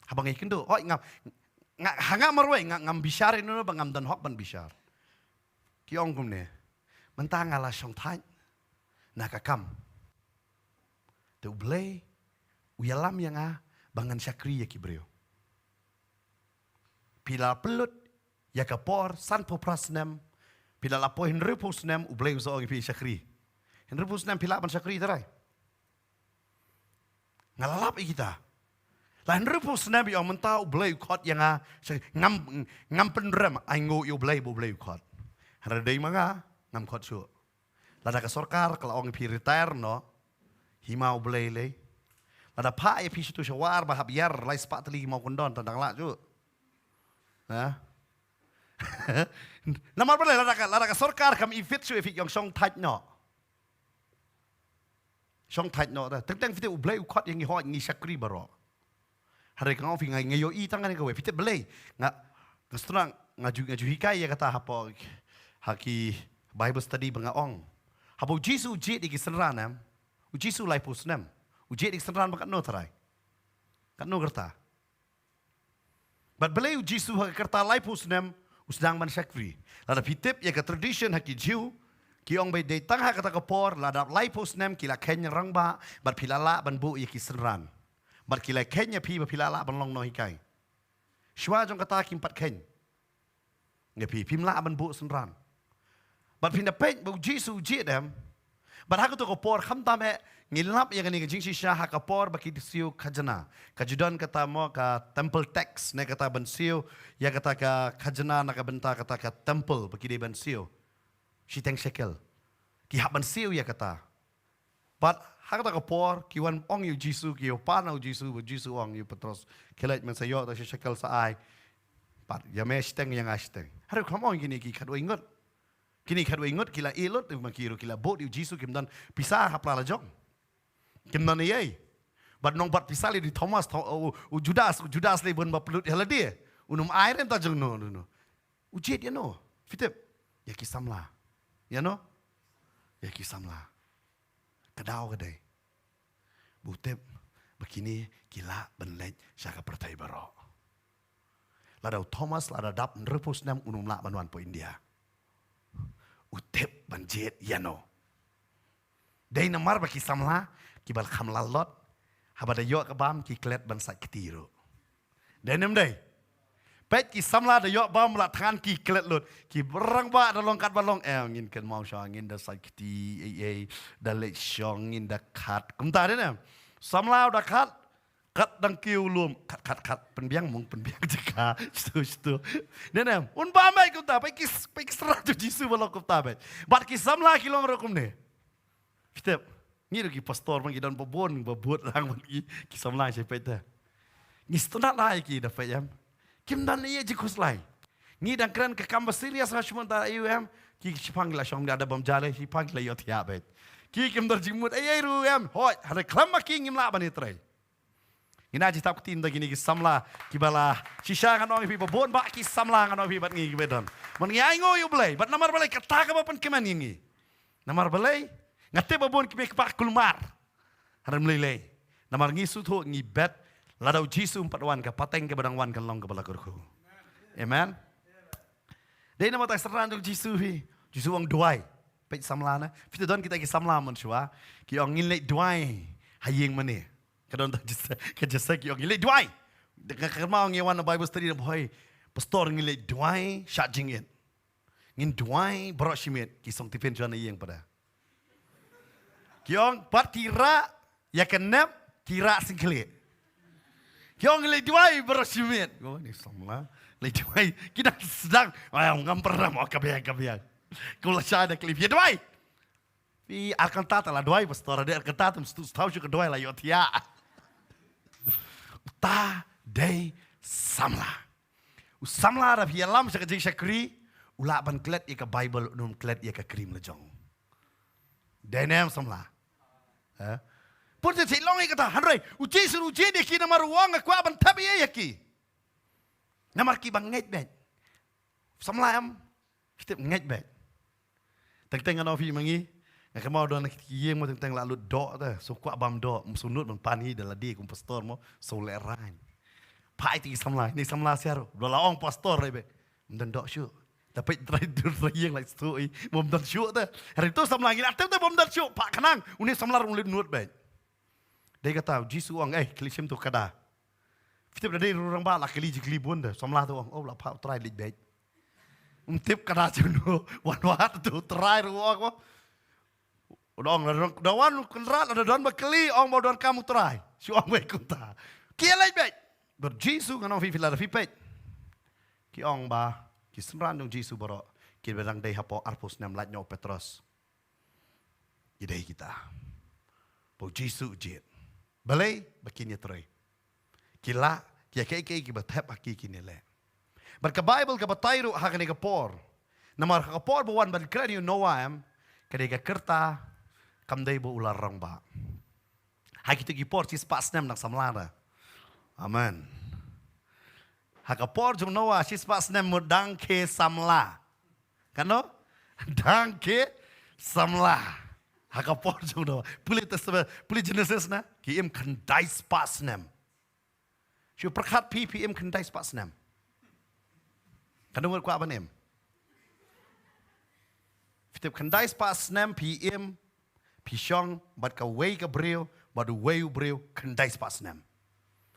Haba nga ïakynduh, hooid nga, nga, ha nga marwei nga, ngam bishar ïa uno ba ngam don hok ban bishar. Ki ong kumne. Mynta nga la shongthait na ka kam. Te U Blei u ïalam ïa nga ba ngan shakri ïa ki briew. Phi la pynlut ïa ka por sanphew phra snem, phi la lap poi hynriewphew snem, U Blei u sa ong ïa phi shakri. Hynriewphew snem phi lah ban shakri trai. Nga la lap ïa kita. La hynriewphew snem ïa mynta U Blei u khot ïa nga, shakri, ngam, ngam pynrem, ainguh ïa U Blei ba U Blei u khot. Hynrei dei ma nga, ngam khot shuh. Lada ka sorkar ka la ong ïa phi retire noh, hi ma U Blei lei. Lada phah ïa phi shatu sha war ba hap ïar lai spah tylli ki mawkyndon tang dang lah shuh. Ha? Namar balei lada ka, lada ka sorkar kam i fit shuh ïa phi ki ong shongthait noh. Shongthait noh te. Teng teng phi tip U Blei u khot ïa ngi hooid ngi shakri baroh. Hynrei ka nga ong phi nga, nga ïohi tang kane kawei. Phi tip balei? Nga, nga sdang nga ju, nga ju hikai ïa kata hapoh ha ki Bible study ba nga ong. Haba U Jisu u jied ïa ki synran em. U Jisu laiphew snem. U jied ïa ki synran ba katno trai? Katno ka rta? Bad balei U Jisu ha ka rta laiphew snem u sdang ban shakri? Lada phi tip ïa ka tradition ha ki Jiw, ki ong ba dei tang ha kata ka por, lada laiphew snem ki la kheiñ rangbah, bad phi la lah ban buh ïa ki synran. Bad ki la kheiñ ïa phi ba phi la lah ban long nonghikai. Shuwa jong kata kim pat kheiñ ïa phi, phim lah ban buh synran. Bad phin da peit ba U Jisu u jied em. Bad ha kato ka por khamtam eh ngi lap ïa kane ka jingshisha ha ka por ba ki siew khajna. Ka ju don kata mo ka temple tax ne kata ban siew ïa kata ka khajna na ka bynta kata ka temple ba ki dei ban siew. Shiteng shekel. Ki hap ban siew ïa kata. Bad ha kata ka por ki wan ong ïa U Jisu, ki ïoh pan ïa U Jisu, ba U Jisu ong ïa u Petros, khie leit men sa ïoh ta shi shekel sa ai. Bad ïa me shiteng ïa nga shiteng. Haduh kham ong kine ki khatwei ngut. Kine khatwei ngut ki la ïeh lut, ma ki ruh ki la buh ïa U Jisu kim don pisa ha pla la jong. Kim don ei ei. Bad nongbad pisa lei dei Thomas, Tho-, u, u Judas, u Judas lei bun ba pynlut ïa lade. Un ym ai re mynta jong no, no, no. U jied ïa no. Phi tip. Ïa ki samla. Ïa no. Ïa ki samla. Ka daw ka dei ba u tip ba kine ki lah ban leit sha ka pyrthei baroh. Lada u Thomas lada dap hynriewphew snem un ym lah ban wan poi India. U tip ban jied ïa no. Dei namar ba ki samla kiba kham lad lot, haba da ïoh ka bam ki klet ban sait kti ruh. Dei ne ym dei? Peit ki samla da ïoh bam la thngan ki klet lut. Ki rangbah da long katba long, eh, ngin kynmaw sha ngin da sait kti, ei ei, da leit shong ngin da khat. Kumta dei ne? Samla da khat, kat dang kiew lum, kat, kat, kat, pynbiang mung, pynbiang jaka, shtu, shtu. Dei ne? Un bam beit kumta, peit ki, peit ki synran jong U Jisu ba long kumta beit. Bad ki samla ki long ruh kumne. Phi tip, ngi ruh ki pastor ma ngi don ba bun, ba bud lang ma ngi, ki samla shi peit te. Ngi sngewtynnat ïa ki da peit em. Kim don ïa jingkhuslai. Ngi dang kren ka kam ba serious ha shu mynta ïa u em. Ki shiphang ki la shong da bam jale, shiphang ki la ïoh thiah beit. Ki kim don jingmut ei ei ruh em. Hooid, hynrei khlem ma ki ngim lah ban ïatrei. Ngi na jingtap kti ynda kine ki samla kiba la shisha ngan ong ïa phi ba bun ba ki samla ngan ong ïa phi bad ngi kiba don. Bad ngi ainguh ïa U Blei, bad namar balei kata kaba pynkmen ïa ngi. Namar balei Nga tip ba bun ki mei ki pa kulmar. Hynrei ym lei lei. Namar ngi sngewthuh ngi bet lada u Jisu um pat wan, ka pateng kaba dang wan kan long kaba la kyrkhu. Amen. Dei namar ta ka synran jong u Jisu hi. U Jisu u ong duwai. Peit samla na. Phi te don kita ki samla mynshuwa. Ki ong ngin leit duwai ha ïing mane. Ka don ta ka jingsa, ka jingsa ki ong ngin leit duwai. Ka kyrma ong ngi wan na Bible study na bhoi. Pastor, ngin leit duwai shah jingit. Ngin duwai baroh shi miet, ki song tiffin shuwa na ïing pat. Ki ong pat ki rah ïa ka nep, ki rah syngkhlieh. Ki ong leit duwai baroh shi miet. Ko ni samla. Leit duwai, ki dang sdang. Ai ngam pernah mo, ka biang, ka biang. Ko la shah da clip ïa duwai. Phi ar kynta te la duwai, pastor, de ar kynta te mesti thaw shu ka duwai la ïohthiah. Uta dei samla. U samla da phi ïalam sha ka jingshakri, u lah ban klet ïa ka Bible, un ym klet ïa ka cream la jong. Dei ne em samla? Ha? Pun te long ïa kata, hynrei u Jisu u jied ïa ki namar u ong nga kwah ban thep ïa ki. Namar ki ba ngeit beit. Samla em, ki tip ngeit beit. Teng teng nga ong phi ma ngi. Nga kynmaw don ki ïing mo teng teng la lut doh te. So kwah bam doh, ym sngewnud ban pan hi da lade kum pastor mo. So lehrain. Phai te ki samla, ne samla sha ruh. Ba la ong pastor re be. Ym don doh shuh. Da peit trai dur trai ïing la shu i. Mo ym don shuh te. Hari tu samla ngi la tip te mo ym don shuh. Phah khnang. Une samla ruh lut nud beit. Dei kata, Jisu ong, eh, khlieh shim tu ka da. Phi tip da dei ruh rangbah la khlieh ji khlieh bun da. Samla tu ong, oh, la phah u Trai leit beit. Ym tip ka da jong no, wan wat tu u Trai ruh ong. U da ong, da wan u Kynrad, da don ba khlieh, ong ba don kam u Trai. Shu ong beit kumta. Ki leit beit. Bad Jisu ngan ong phi phi la da phi peit. Ki ong ba, ki synran jong Jisu baroh. Ki ba dang dei hapoh arphew snem lait noh u Petros. Ïa dei kita. Ba u Jisu u jied. Balei ba kin ïatrei. Ki lah, ki ïa kiei kiei kiba thep ha ki kin ïa leh. Bad ka Bible ka batai ruh ha kane ka por. Namar ha ka por ba wan ban kren ïa u Noah em, ka dei ka kyrta, kam dei ba u la rangbah. Ha kito ki por shispah snem dang samla da. Amen. Ha ka por jong Noah shispah snem mut dang ki samla. Kano? Dang ki samla. Ha ka por jong Noah. Pule Testament, pule Genesis na, ki im khyndai spah snem. Shu pyrkhat phi, phi im khyndai spah snem. Kano ngut kwah ban im? Phi tip khyndai spah snem phi im, phi shong bad kawei ka briew, bad uwei u briew khyndai spah snem.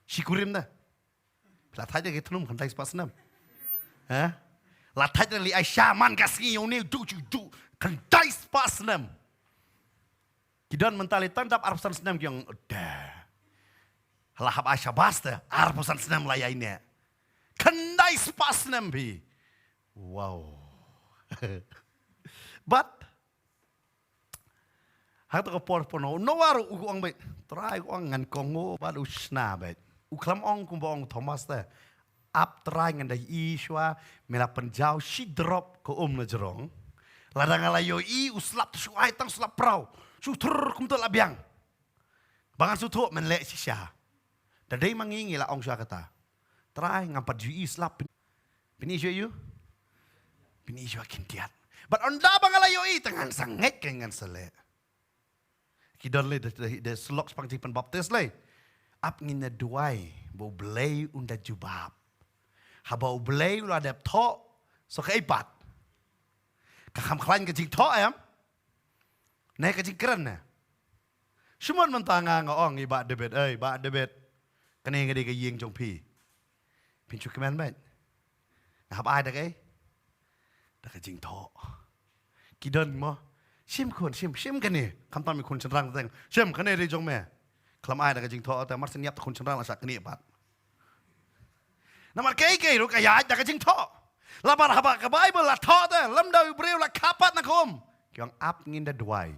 Shi kurim da. Phi la thait da ki thnum khyndai spah snem. Ha? La thait da li Aisha man ka sngi ïa une u duh ju duh khyndai spah snem. Ki don mynta li tang dap arphew san snem ki ong da. La hap ai shabas te arphew san snem la ïa ine. Khyndai spah snem phi. Wow. Bad ha kato ka por pynno u Noah ruh u ong beit. Trai u ong ngan kohnguh bad u shna beit. U khlem ong kumba ong Thomas te. Ap Trai ngan da ïohi shuwa me la pynjaw shi drop ka um na jrong. Lada nga la ïohi u slap te shu ai tang slap praw. Shu thrrr kumta la biang. Ba ngan shu thuh men leh shisha. Da dei ma ngi ngi la ong shuwa kata. Trai ngam pat ju ïohi slap. Phin ïohi shuwa ïa u? Phin ïohi shuwa khyndiat. Bad ynda ba nga la ïohi te ngan sa ngeit ke ngan sa leh. Ki don lei da, da, da syllok shaphang jingpynbaptis lei. Ap ngin ïa duwai ba U Blei un da jubab. Haba U Blei u la dep thoh, sa kaei pat? Ka kham khlaiñ ka jingthoh em? Ne ka jingkren ne? Shu mon mynta nga nga ong ïa i Bah David, ei Bah David, kane ka dei ka ïing jong phi. Phin shu kmen beit. Nga hap ai da kaei? Da ka jingthoh. Ki don mo. Shim khun, shim, shim kane. Khamtam i khun shynrang teng. Shim kane dei jong me. Khlem ai da ka jingthoh te mar shen ïap te khun shynrang la shah knieh pat. Namar kaei kaei ruh ka ïaid da ka jingthoh. Namar haba ka Baibl la thoh te, lymda u briew la kha pat na ka um, ki ong ap ngin da duwai.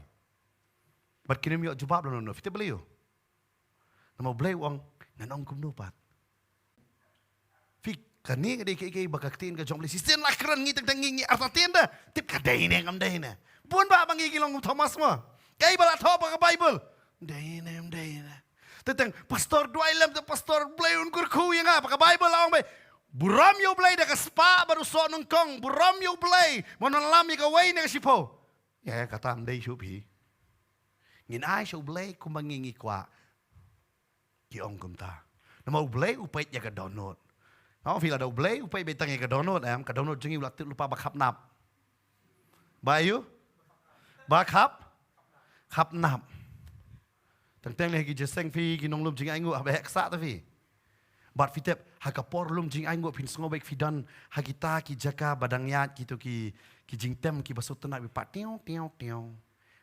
Bad kin ym ïoh jubab lano lano, phi tip balei? Namar U Blei u ong ngan ong kumno pat. Phi, kane ka dei kaei kaei ba ka ktien ka jong U Blei. Shisien la kren ngi teng teng ngi, ngi artatien da. Tip ka dei ne ngam dei ne. Bun bah ba ngi ki long kum Thomas mo. Kaei ba la thoh ba ka Baibl, dei ne ym dei ne. Teng teng pastor duwai lem, te pastor, Blei un kyrkhu ïa nga, ba ka Baibl la ong beit, burom ïa U Blei da ka spah bad u soh nyngkong. Burom ïa U Blei ban wallam ïa kawei na ka shiphew. Ïa, kata ym dei shuh phi. Ngin ai sha U Blei kumba ngi ngi kwah. Ki ong kumta. Namar U Blei u peit ïa ka dohnud. Nga ong phi lada U Blei u peit beit tang ïa ka dohnud, em, ka dohnud jong ngi u la tip lypa ba khapnap. Ba aïu? Ba khap? Khapnap. Teng teng lei ki jingïaseng phi ki nonglum jingainguh haba heh ksah ta phi. Bad phi tip ha ka por lum jingainguh phin sngew beit phi don ha kita ki jaka ba dang ïaid kito ki, ki jingtem kiba shu tnat beit pat tiew tiew tiew.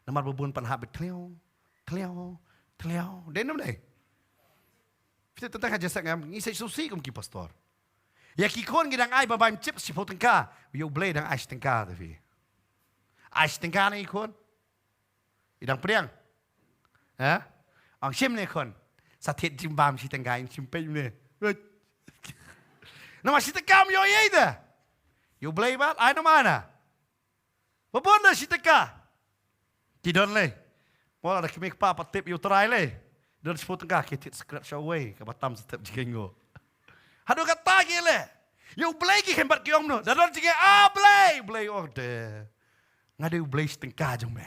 Namar ba bun pan hap beit thliew thliew thliew. Dei ne ym dei? Phi tip teng teng ha jingïaseng, em, ngi sa sngewsih kum ki pastor. Ïa ki khun ngi dang ai ba bam chips shiphew tyngka. Ïa U Blei dang ai shi tyngka ta phi. Ai shi tyngka na ki khun. I dang pdiang. Ha? Ong shim ne khun. Sa thied jingbam shi tyngka, in shim peit ne. Namar shi tyngka ym ïoh ei ei te. Ïa U Blei bad ai namar na. Ba bun da shi tyngka. Ki don lei. Mo lada kmie kpa pat tip ïa U Trai lei. Don shiphew tyngka ki thied scratch away kaba tam sa tip jingïainguh. Haduh katta ki leh. Ïa U Blei ki khein bad ki ong kumno. Da don jingïa, ah, Blei, Blei, oh de. Nga dei U Blei shi tyngka jong me.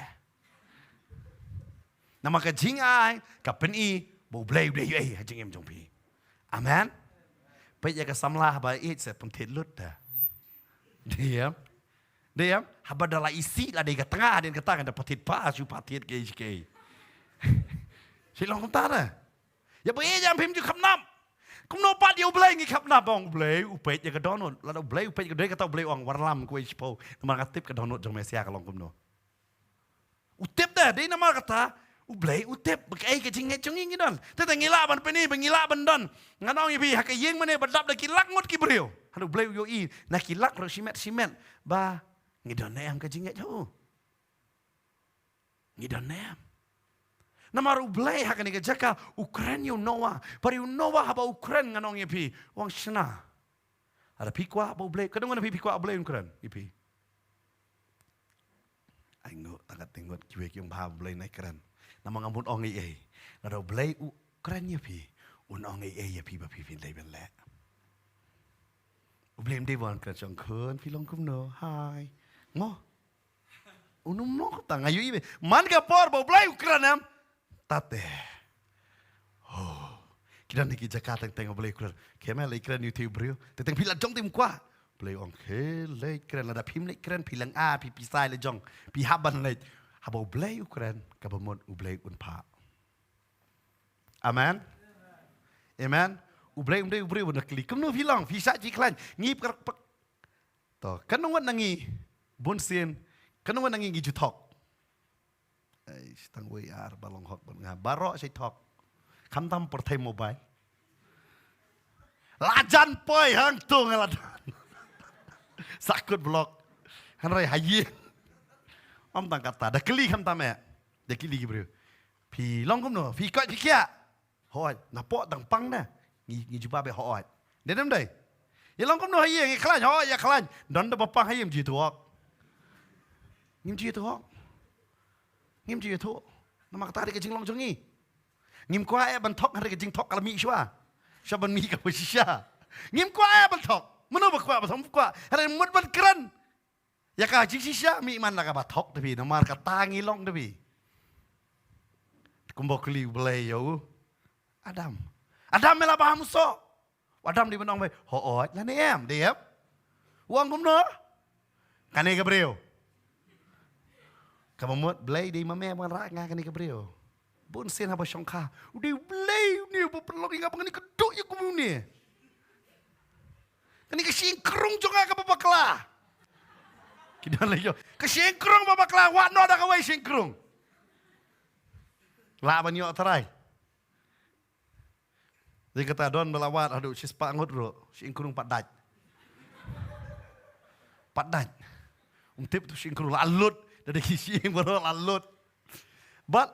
Namar ka jingai ka pyni ba U Blei u dei uei ha jingim jong phi. Amen. Peit ïa ka samla haba ïeit sa pynthied lut da. Dei em? Dei em? Haba da la isih la dei ka tnga hadien kata kan da pynthied pa shu pynthied kiei kiei. Shi long kumta da. Ïa ba ïeit ïa phim ju khapnap. Kumno pat ïa U Blei ngi khapnap, ong U Blei u peit ïa ka dohnud. Lada U Blei u peit ïa ka dohnud kata U Blei u ong warlam kawei shiphew. Namar nga tip ka dohnud jong me sia ka long kumno. U tip da, dei namar kata U Blei u tip ba kaei ka jingngeit jong ngi ngi don. Te te ngi lah ban pyni ba ngi lah ban don. Ngan ong ïa phi ha ka ïing mane ba dap da ki lak ngut ki briew. Haduh U Blei u ïohi na ki lak ruh shimet shimet ba ngi don ne em ka jingngeit ha u. Ngi don ne em? Namar U Blei ha kane ka jaka u kren ïa u Noah. Bad ïa u Noah haba u kren ngan ong ïa phi, u ong shna. Lada phi kwah ba U Blei, ka dang ngan ong ïa phi, phi kwah U Blei un kren ïa phi? Ai nguh, tang kat ngut kiwei ki ong ba U Blei un kren. Namar ngam ong ei ei. Lada U Blei u kren ïa phi, un ong ei ei ïa phi ba phi phin dei ban leh. U Blei um dei ban kren shong khun, phi long kumno? Hai. Mo. Unu mo kata nga ïohi beit. Man ka por ba U Blei u kren em. Tate. Oh. Ki don ki jaka teng teng U Blei u kren. Khem lei kren ïa uto u briew. Teng teng phi la jong te ym kwah. Blei ong khem lei kren, lada phim leit kren phi lang a phi pisa la jong. Phi hap ban leit. Haba U Blei u kren kaba mut U Blei un phah. Amen. Amen. U Blei um dei u briew ba nukli. Kumno phi long, phi shah jingkhlaiñ. Ngi pek pek. To, katno ngut na ngi bun sien, katno ngut na ngi ngi ju thok? Ei, tang wei ar ba long hok bad nga. Baroh shait thok. Khamtam pyrthei mobile. La jan poi hangto nga la don. Sa kut block. Hynrei ha ïing. Ym tang kata, da kylli khamtam eh. Da kylli ki briew. Phi long kumno, phi koit phi khiah. Hooid, napoh tang pang ne. Ngi, ngi jubab ïa hooid. Dei ne ym dei? Ïa long kumno ha ïing, ïa khlaiñ, hooid, ïa khlaiñ. Don da ba pang ha ïing, ym ju ïathuh. Ngim ju ïathuh. Ngim ju ïathuh. Namar kata dei ka jinglong jong ngi. Ngim kwah eh ban thok, hynrei ka jingthok ka la mih shuwa. Shuwa ban mih kaba shisha. Ngim kwah eh ban thok. Mano ba kwah ban thok, ym kwah. Hynrei mut ban kren. Ïa ka jingshisha mih man la kaba thok te phi, namar kata ngi long te phi. Kumba u kylli U Blei ïa u Adam. Adam me la bam u soh. U Adam dei ban ong beit, hooid, lane em, dei em. U ong kumno? Kane ka briew. Kaba mut Blei dei ma me ban rah ïa nga kane ka briew. Bun sien haba shongkha. U dei U Blei une uba pynlong ïa nga ba ngan ïakynduh ïa kum une. Kane ka shyieng krung jong nga kaba bakla. Ki don lei ïoh. Ka shyieng krung ba bakla, wad noh da kawei shyieng krung. Lah ban ïoh trai. Dei kata don ba la wad haduh shispah ngut ruh. Shyieng krung pat dait. Pat dait. Um tip tu shyieng krung la lut. Da dei ki shyieng baroh la lut. But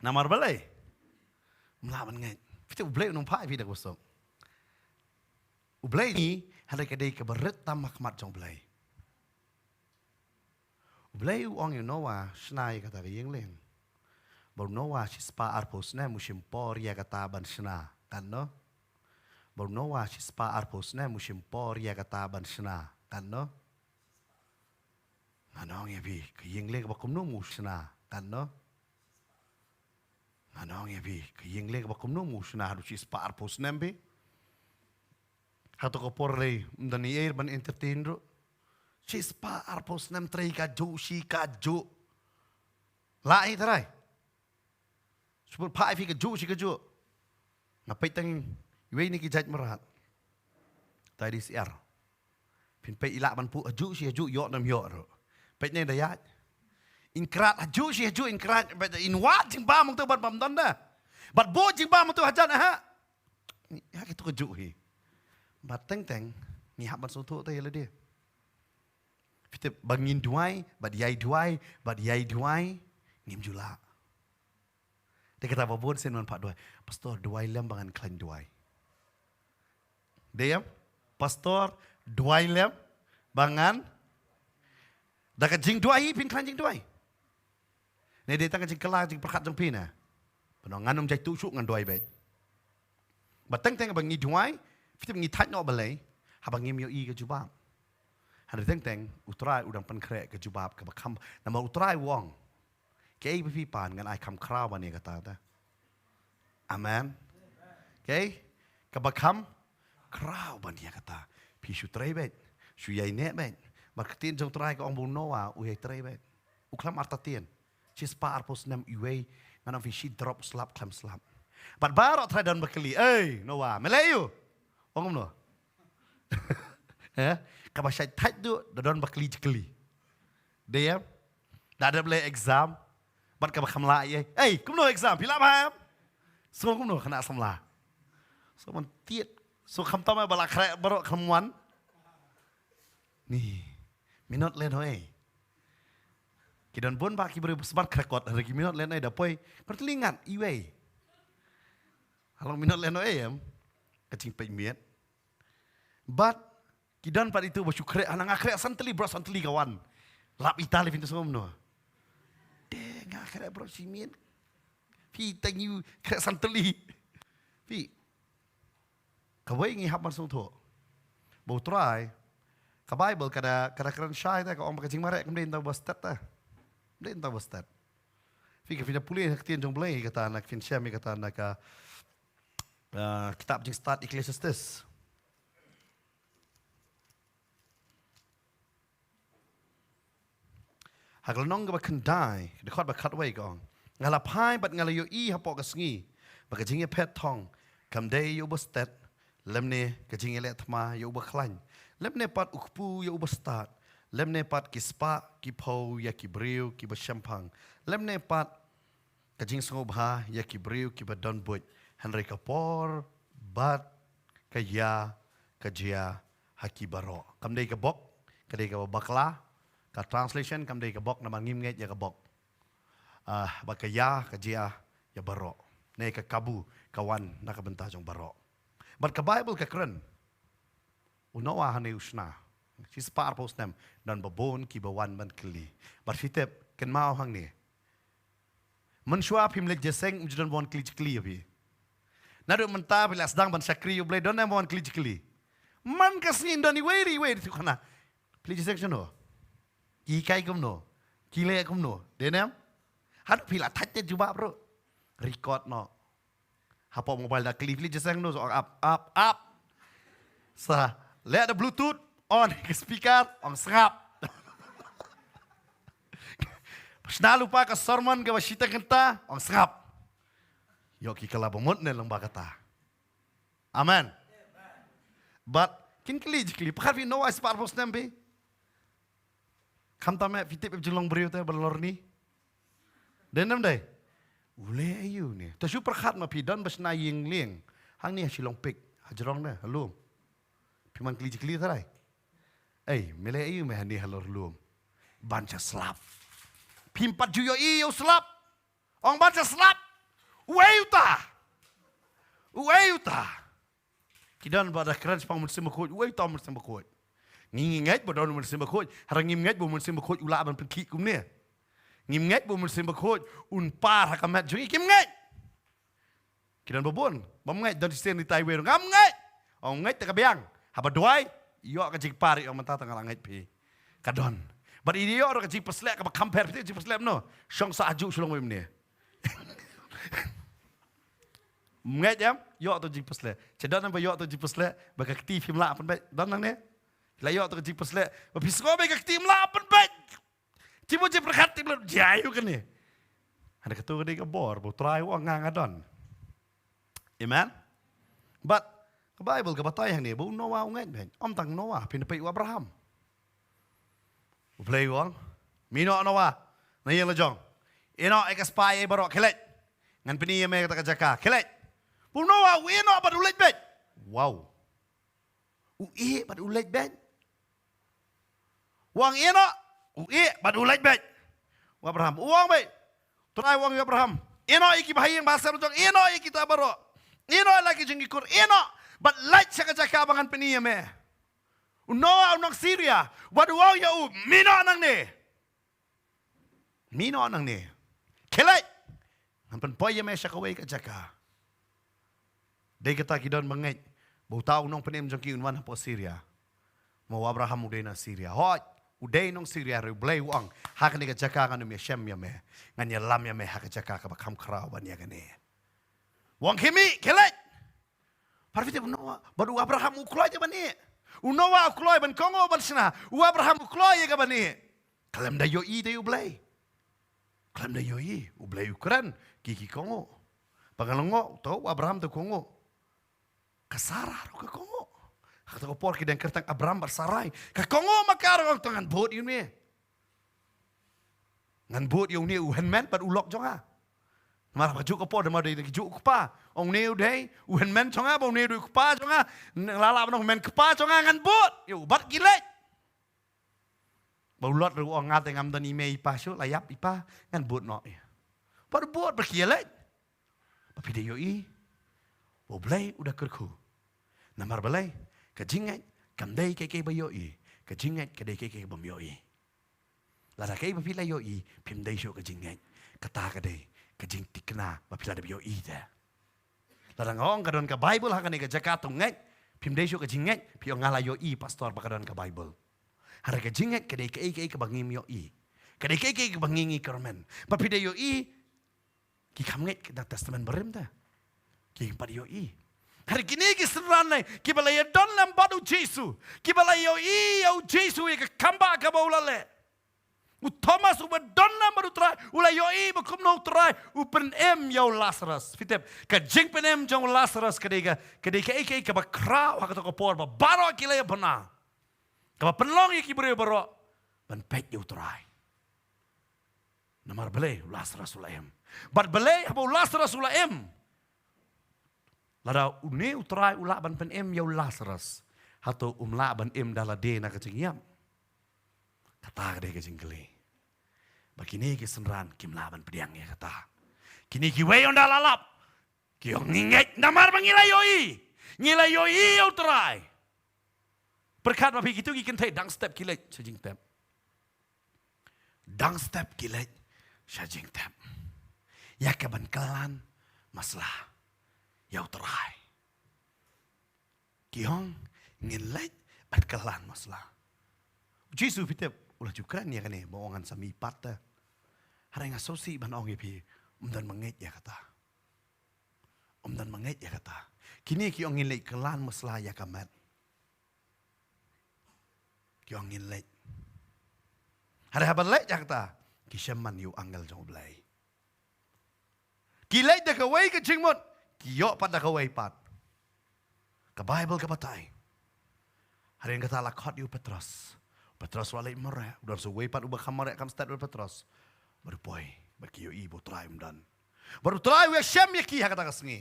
Namar balei? Ym lah ban ngeit. Phi tip U Blei u nongphah ïa phi da ka basuk. U Blei ni, hynrei ka dei kaba rit tam ha khmat jong U Blei. U Blei u ong ïa u Noah, shna ïa kata ka ïing lieng. Ba u Noah shispah arphew snem u shim por ïa kata ban shna, katno? Ba u Noah shispah arphew snem u shim por ïa kata ban shna, katno? Ngan ong ïa phi, ka ïing lieng kaba kumno u shna, katno? Nga ong ïa phi, ka ïing lieng kaba kumno, u shna haduh shispah arphew snem phi. Hato ka por lei, ym don ei ei ban entertain ruh. Shispah arphew snem trei kajuh shi kajuh. Lah ïa trai. Shu pynphai phi kajuh shi kajuh. Nga peit tang iwei na ki jait mrad. Tai di syiar. Phin peit i lah ban phuh hajuh shi hajuh, ïoh ne ym ïoh ruh. Peit ne da ïaid. In krad hajuh shi hajuh, in krad, peit in wad jingbam hangto bad bam don da. Bad bud jingbam hangto hajan ha. Ha kito kajuh hi. Bad teng teng ngi hap ban sngewthuh te ïa lade. Phi tip ba ngin duwai, bad ïai duwai, bad ïai duwai, ngim ju lah. Te kata ba bun sien wan phah duwai. Pastor, duwai lem ba ngan khlaiñ duwai. Dei em? Pastor, duwai lem ba ngan. Da ka jingduwai hi phin khlaiñ jingduwai. Ne dei tang ka jingkylla jingpyrkhat jong phi ne. Pynban ngan ym jaituh shuh, ngan duwai beit. Ba teng teng ba ngi duwai, phi tip ngi thait noh balei, haba ngim ïohi ka jubab. Hynrei teng teng U Trai u dang pynkhreh ka jubab kaba kham, namar U Trai u ong, kaei ba phi pan ngan ai kham khraw ban ïa kata te. Amen. Kaei kaba kham khraw ban ïa kata. Phi shu trei beit, shu ïai neh beit. Bad ka ktien jong U Trai ka ong ba u Noah u ïai trei beit. U khlem artatien. Shispah arphew snem iwei, ngan ong phi shi drop slap khlem slap. Bad baroh trai don ba kylli, "Ei Noah, me leh aïu?" Ong kumno? Eh? Kaba shait thait duh, da don ba kylli jingkylli. Dei em? Da dep leh exam. Bad kaba kham lah ïa. "Ei, kumno exam? Phi lah bha em?" Sngew kumno khynnah samla? Sngew ban tied. Sngew khamtam ba la khreh baroh khlem wan. Ni. Minot lehnohei. Ki don bun ba ki briew ba smat khreh kot, hynrei ki minot lehnohei da poi. Pyrthei ngat iwei. Halong minot lehnohei em. Ka jingpeit miet. Bad ki don pat itu ba shu khreh, hana nga khreh san tylli, baroh san tylli ka wan. Lap ita lei, phin sngewthuh kumno? Te nga khreh baroh shi miet. Phi tang ïa u khreh san tylli. Phi. Kawei ngi hap ban sngewthuh. Ba U Trai. Ka Baibl ka da, ka da kren shai te, ka ong ba ka jingmareh kam dei tang ba stet te. Kam dei tang ba stet. Phi, ka phin da pule ha ka ktien jong U Blei kata na, ka phin shem ïa kata na ka, ah, kitab Jingstad, Ecclesiastes. Ha ka lynnong kaba khyndai, dkhot ba khatwei ka ong, nga la phai bad nga la ïohi hapoh ka sngi ba ka jingïaphet thong kam dei ïa uba stet, lymne ka jingïaleh thma ïa uba khlaiñ, lymne pat u kpu ïa uba stad, lymne pat ki spah ki phew ïa ki briew kiba shemphang, lymne pat ka jingsngewbha ïa ki briew kiba don buit, hynrei ka por bad ka ïa ka jia ha ki baroh. Kam dei ka bok, ka dei kaba bakla, ka translation kam dei ka bok namar ngim ngeit ïa ka bok. Ah, bad ka ïa ka jia ïa baroh. Ne ka kabu ka wan na ka bynta jong baroh. Bad ka Baibl ka kren. U Noah hangne u shna. Shispah arphew snem, don ba bun kiba wan ban kylli. Bad phi tip, kynmaw hangne. Mynshuwa phim leit jingïaseng, ym ju don ba wan kylli jingkylli ïa phi. Naduh mynta phi la sdang ban shakri ïa U Blei, don ne em ba wan kylli jingkylli? Man ka sngi don iwei ri iwei ri tu khana. Phi leit jingïaseng shano? Ki hikai kumno? Ki leh kumno? Dei ne em? Haduh phi la thait te jubab ruh. Record noh. Hapoh mobile da kylli, phi leit jingïaseng no, so ap, ap, ap. Sa leh da Bluetooth, on ka speaker, ong sngap. Shna lypa ka sermon kaba shiteng kynta, ong sngap. Ïoh ki kylla ba mut ne lyngba kata. Amen. Bad kin kylli jingkylli, pyrkhat phi Noah shispah arphew snem phi. Khamtam eh, phi tip ïa u jinglong briew te ba lorni? Dei ne ym dei? U leh aïu ne? To shu pyrkhat ma phi, don ba shna ïing lieng hangne ha Shillong Peak, ha jrong ne, ha lum. Phim kylli jingkylli trai? Ei, me leh aïu me hangne halor lum? Ban sha slap. Phim pat ju ïohi ïa u slap. Ong ban sha slap. Uei uta? Uei uta? Ki don ba da kren shaphang u Mynsiem Bakhuid, uei uta u Mynsiem Bakhuid? Ngi ngi ngeit ba don u Mynsiem Bakhuid, hynrei ngim ngeit ba u Mynsiem Bakhuid u lah ban pynkhih kumne. Ngim ngeit ba u Mynsiem Bakhuid un par ha ka met jong ngi, kim ngeit. Ki don ba bun bym ngeit, don shisien ita iwei ruh, ngam ngeit. Ong ngeit te ka biang. Haba duwai, ïoh ka jingpar, ïoh mynta te nga la ngeit phi. Ka don. Bad ïoh ruh ka jingpyrsleh kaba kham pher, phi tip jingpyrsleh kumno? Shong sah hajuh shu long wei mynne. Ngeit em, ïoh to jingpysleh. Te don ba ïoh to jingpysleh ba ka kti phim lah pynbeit. Don nangne? La ïoh to jingpysleh ba phi sngew ba ka kti phim lah pynbeit. Te mo jingpyrkhat te blut jai u kane. Hana katu ka dei ka bor ba u Trai u ong nga nga don. Amen. But ka Bible ka batai hangne ba u Noah u ngeit beit. Ym tang Noah, phin peit u Abraham. U Blei u ong, mih noh Noah na ïing la jong. Ïeh noh ïa ka spah ïa baroh, khie leit. Ngan pyni ïa me kata ka jaka, khie leit. U Noah u ïeh noh bad u leit beit. Wow. U ïeh bad u leit beit. U ong ïeh noh, u ïeh bad u leit beit. U Abraham u ong beit. Trai u ong ïa u Abraham, ïeh noh ïa ki bahaïing bahasem la jong, ïeh noh ïa kita baroh. Ïeh noh ïa la ki jong ki kur, ïeh noh. Bad leit sha ka jaka ba ngan pyni ïa me. U Noah u nong Syria, wat u ong ïa u, mih noh nangne. Mih noh nangne. Khie leit. Ngan pynpoi ïa me sha kawei ka jaka. Dei kata ki don ba ngeit ba uta u nongpynim jong ki un wan hapoh Syria. Ma u Abraham u dei na Syria. Hooid, u dei nong Syria, hynrei u Blei u ong, ha kane ka jaka ngan ym ïashem ïa me. Ngan ïalam ïa me ha ka jaka kaba kham khraw ban ïa kane. U ong khie mih, khie leit. Parviti u Noah bad u Abraham u kloi te ban ïeh. U Noah u kloi ban kohnguh ban shna. U Abraham u kloi ïa ka ban ïeh. Khlem da ïohi te u Blei. Khlem da ïohi, u Blei u kren, ki ki kohnguh. Ba nga la ngoh, to u Abraham te kohnguh. Ka Sarah ruh ka kohnguh. Ha kata ka por ki dang kyrteng Abraham bad Sarai. Ka kohnguh ma ka ruh, to ngan bud ïa une. Ngan bud ïa une u hynmen bad u lok jong nga. Namar ha kajuh ka por dei ma dei ki juh u kpa. Ong une u dei u hynmen jong nga, ba une u dei u kpa jong nga. Nga la lah ban ong hynmen kpa jong nga, ngan bud. Ïa u bad ki leit. Ba u Lot ruh u ong nga te ngam don i mei i pa shuh, la ïap i pa, ngan bud noh ïa. Bad u bud bad ki ïa leit. Ba phi dei ïohi ba u Blei u da kyrkhu. Namar balei? Ka jingngeit kam dei kaei kaei ba ïohi. Ka jingngeit ka dei kaei kaei bym ïohi. Lada kaei ba phi la ïohi phim dei shuh ka jingngeit. Kata ka dei ka jingthikna ba phi la dep ïohi te. Lada nga ong ka don ka Bible ha kane ka jaka to ngeit, phim dei shuh ka jingngeit, phi ong nga la ïohi pastor ba ka don ka Bible. Hynrei ka jingngeit ka dei kaei kaei kaba ngim ïohi. Ka dei kaei kaei kaba ngi ngi kyrmen. Ba phi dei ïohi, ki kham ngeit na Testament Barim te. Ki pat ïohi. Hynrei kine ki synran ne kiba la ïadon lem bad u Jisu, kiba la ïohi ïa u Jisu ïa ka kam ba kaba u la leh. U Thomas uba don lem bad u Trai u la ïohi ba kumno u Trai u pynim ïa u Lazarus. Phi tip, ka jingpynim jong u Lazarus ka dei ka, ka dei kaei kaei kaba khraw ha kato ka por ba baroh ki la ïabna. Kaba pynlong ïa ki briew baroh ban peit ïa u Trai. Namar balei? U Lazarus u la im. Bad balei haba u Lazarus u la im? Lada une u Trai u lah ban pynim ïa u Lazarus, hato um lah ban im da lade na ka jingïap? Kata ka dei ka jingkylli. Ba kine ki synran kim lah ban pdiang ïa kata. Kine kiwei ynda la lap, ki ong ngi ngeit namar ba ngi la ïohi. Ngi la ïohi ïa u Trai. Pyrkhat ba phi, kito ki kynthei dang step ki leit sha jingtep. Dang step ki leit sha jingtep ïa ka ban kylla masla ïa u Trai. Ki ong ngin leit ban kylla masla. U Jisu, phi tip, u la ju kren ïa kane ba u ong ngan sa mihpat te. Hynrei nga sngewsih ban ong ïa phi, ym don ba ngeit ïa kata. Ym don ba ngeit ïa kata. Kine ki ong ngin leit kylla masla ïa ka met. Ki ong ngin leit. Hynrei haba leit ïa kata, ki shem man ïa u angel jong u Blei. Ki leit da kawei ka jingmut, ki ïoh pat da kawei pat. Ka Bible ka batai, hadien kata la khot ïa u Petros. Petros u la leit mareh, u don sa uwei pat uba kham mareh kham stet bad u Petros. Bad u poi, bad ki ïohi ba u Trai um don. Bad u Trai u ïashem ïa ki ha kata ka sngi.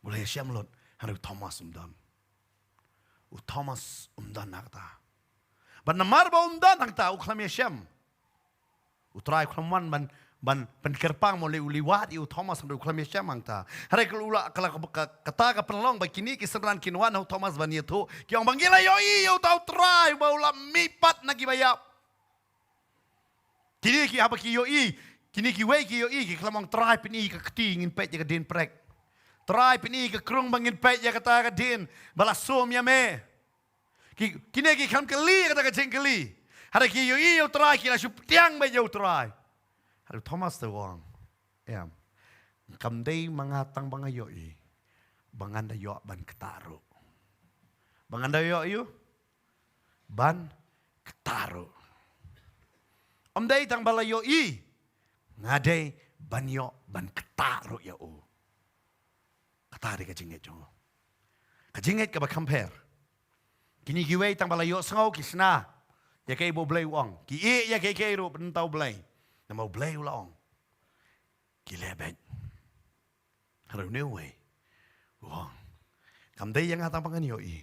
U la ïashem lut, hynrei u Thomas um don. U Thomas um don hangta. Bad namar ba um don hangta, u khlem ïashem. U Trai u khlem wan ban, ban pynkyrpang mo lei u leit wad ïa u Thomas, hynrei u khlem ïashem hangta. Hynrei ka la, ka la, ka, kata ka pynlong ba kine ki synran kin wan ha u Thomas ban ïathuh. Ki ong ba ngi la ïohi ïa uta u Trai ba u la mihpat na kiba ïap. Kine ki haba ki ïohi, kine kiwei ki ïohi, ki khlem ong Trai pyni ka kti ngin peit ïa ka dien prek. Trai pyni ka krung ba ngin peit ïa kata ka dien ba la sum ïa me. Ki, kine ki khlem kylli ïa kata ka jingkylli. Hynrei ki ïohi ïa u Trai, ki la shu pdiang beit ïa u Trai. Hynrei u Thomas te u ong, em. Kam dei ma nga tang ba nga ïohi, ba ngan da ïoh ban ktah ruh. Ba ngan da ïohi, ban ktah ruh. Ym dei tang ba la ïohi, nga dei ban ïoh ban ktah ruh ïa u. Kata dei ka jingngeit jong u. Ka jingngeit kaba kham pher. Kine kiwei tang ba la ïohsngew ki shna ïa kaei ba U Blei u ong. Ki ïeh ïa kaei kaei ruh, ban tau Blei. Namar U Blei u la ong, ki leh beit. Hynrei une uwei u ong, kam dei ïa nga tang ba ngan ïohi,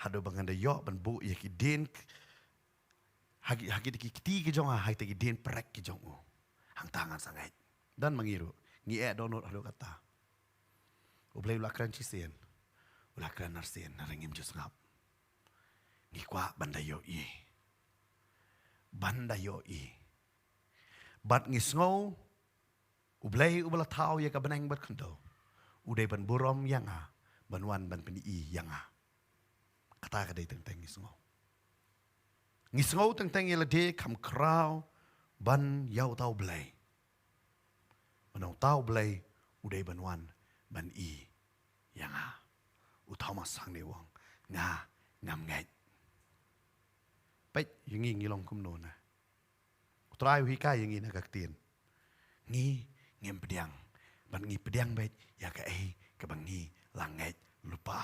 haduh ba ngan da ïoh ban buh ïa ki dien, ha ki, ha ki, ki kti ki jong nga, ha ki dien prek ki jong u. Hangta ngan sa ngeit. Don ma ngi ruh, ngi eh dohnud haduh katta. U Blei u la kren shisien, u la kren arsien, hynrei ngim ju sngap. Ngi kwah ban da ïohi. Ban da ïohi. Bad ngi sngew U Blei uba la thaw ïa ka bneng bad khyndew, u dei ban burom ïa nga, ban wan ban pyni ïa nga. Kata ka dei teng teng ngi sngew. Ngi sngew teng teng ïa lade kham khraw ban ïa uta U Blei. Ban uta U Blei u dei ban wan ban i ïa nga. U Thomas hangne u ong, nga ngam ngeit. Peit ïa ngi, ngi long kumno ne. U Trai u hikai ïa ngi na ka ktien. Ngi ngim pdiang. Bad ngi pdiang beit ïa kaei kaba ngi la ngeit lypa.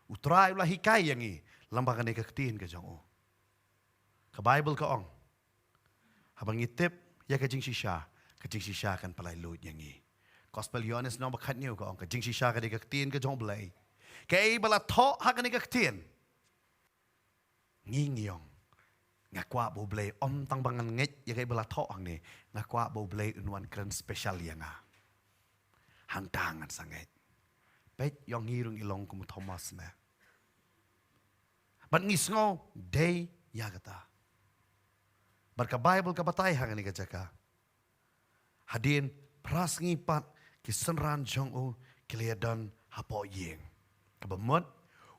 U Trai u la hikai ïa ngi lyngba kane ka ktien ka jong u. Ka Baibl ka ong, haba ngi tip ïa ka jingshisha, ka jingshisha kan pynlait luid ïa ngi. Gospel Ïoannis lynnong ba khathynñiew ka ong, ka jingshisha ka dei ka ktien ka jong U Blei. Kaei ba la thoh ha kane ka ktien, ngi ngi ong, nga kwah ba U Blei, ym tang ba ngan ngeit ïa kaei ba la thoh hangne, nga kwah ba U Blei un wan kren special ïa nga. Hangta ngan sa ngeit. Peit, ïa ngi ruh ngi long kum u Thomas ne. Bad ngi sngew dei ïa kata. Bad ka Baibl ka batai ha kane ka jaka, hadien phra sngi pat ki synran jong u ki la ïadon hapoh ïing. Kaba mut,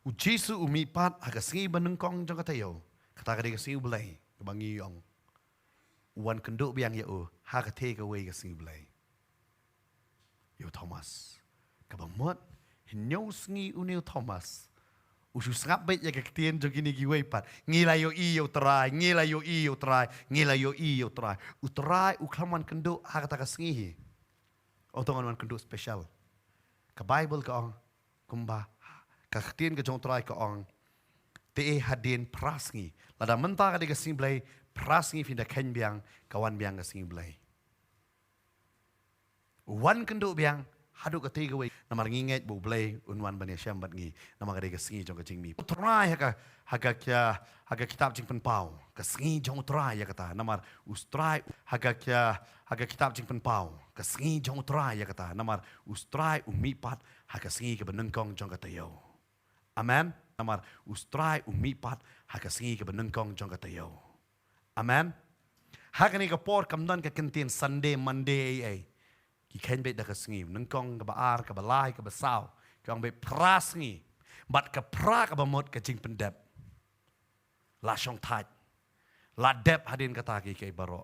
U Jisu u mihpat ha ka sngi banyngkong jong ka taïew. Kata ka dei ka sngi U Blei, kaba ngi ong, u wan kynduh biang ïa u ha katei kawei ka sngi U Blei. Ïa u Thomas. Kaba mut, hynñiew sngi une u Thomas u shu sngap beit ïa ka ktien jong kine kiwei pat. Ngi la ïohi ïa u Trai, ngi la ïohi ïa u Trai, ngi la ïohi ïa u Trai. U Trai u khlem wan kynduh ha kata ka sngi hi. Ong to ngan wan kynduh special. Ka Baibl ka ong, kumba, ka ktien ka jong u Trai ka ong, te hadien phra sngi. Lada mynta ka dei ka sngi Blei, phra sngi phin da kheiñ biang, ka wan biang ka sngi Blei. U wan kynduh biang haduh katei kawei. Namar ngi ngeit ba U Blei un wan ban ïashem bad ngi. Namar ka dei ka sngi jong ka jingmihpat. U Trai ha ka, ha ka, ha ka kitab Jingpynpaw, ka sngi jong u Trai ïa kata. Namar u Trai ha ka, ha ka kitab Jingpynpaw, ka sngi jong u Trai ïa kata. Namar u Trai u mihpat ha ka sngi kaba nyngkong jong ka taïew. Amen. Namar u Trai u mihpat ha ka sngi kaba nyngkong jong ka taïew. Amen. Ha kane ka por kam don ka kyntien Sunday, Monday, ei ei. Ki kheiñ beit da ka sngi, nyngkong, kaba ar, kaba lai, kaba saw. Ki ong beit phra sngi. Bad ka phra kaba mut ka jingpyndep. La shong thait. La dep hadien kata kiei kiei baroh.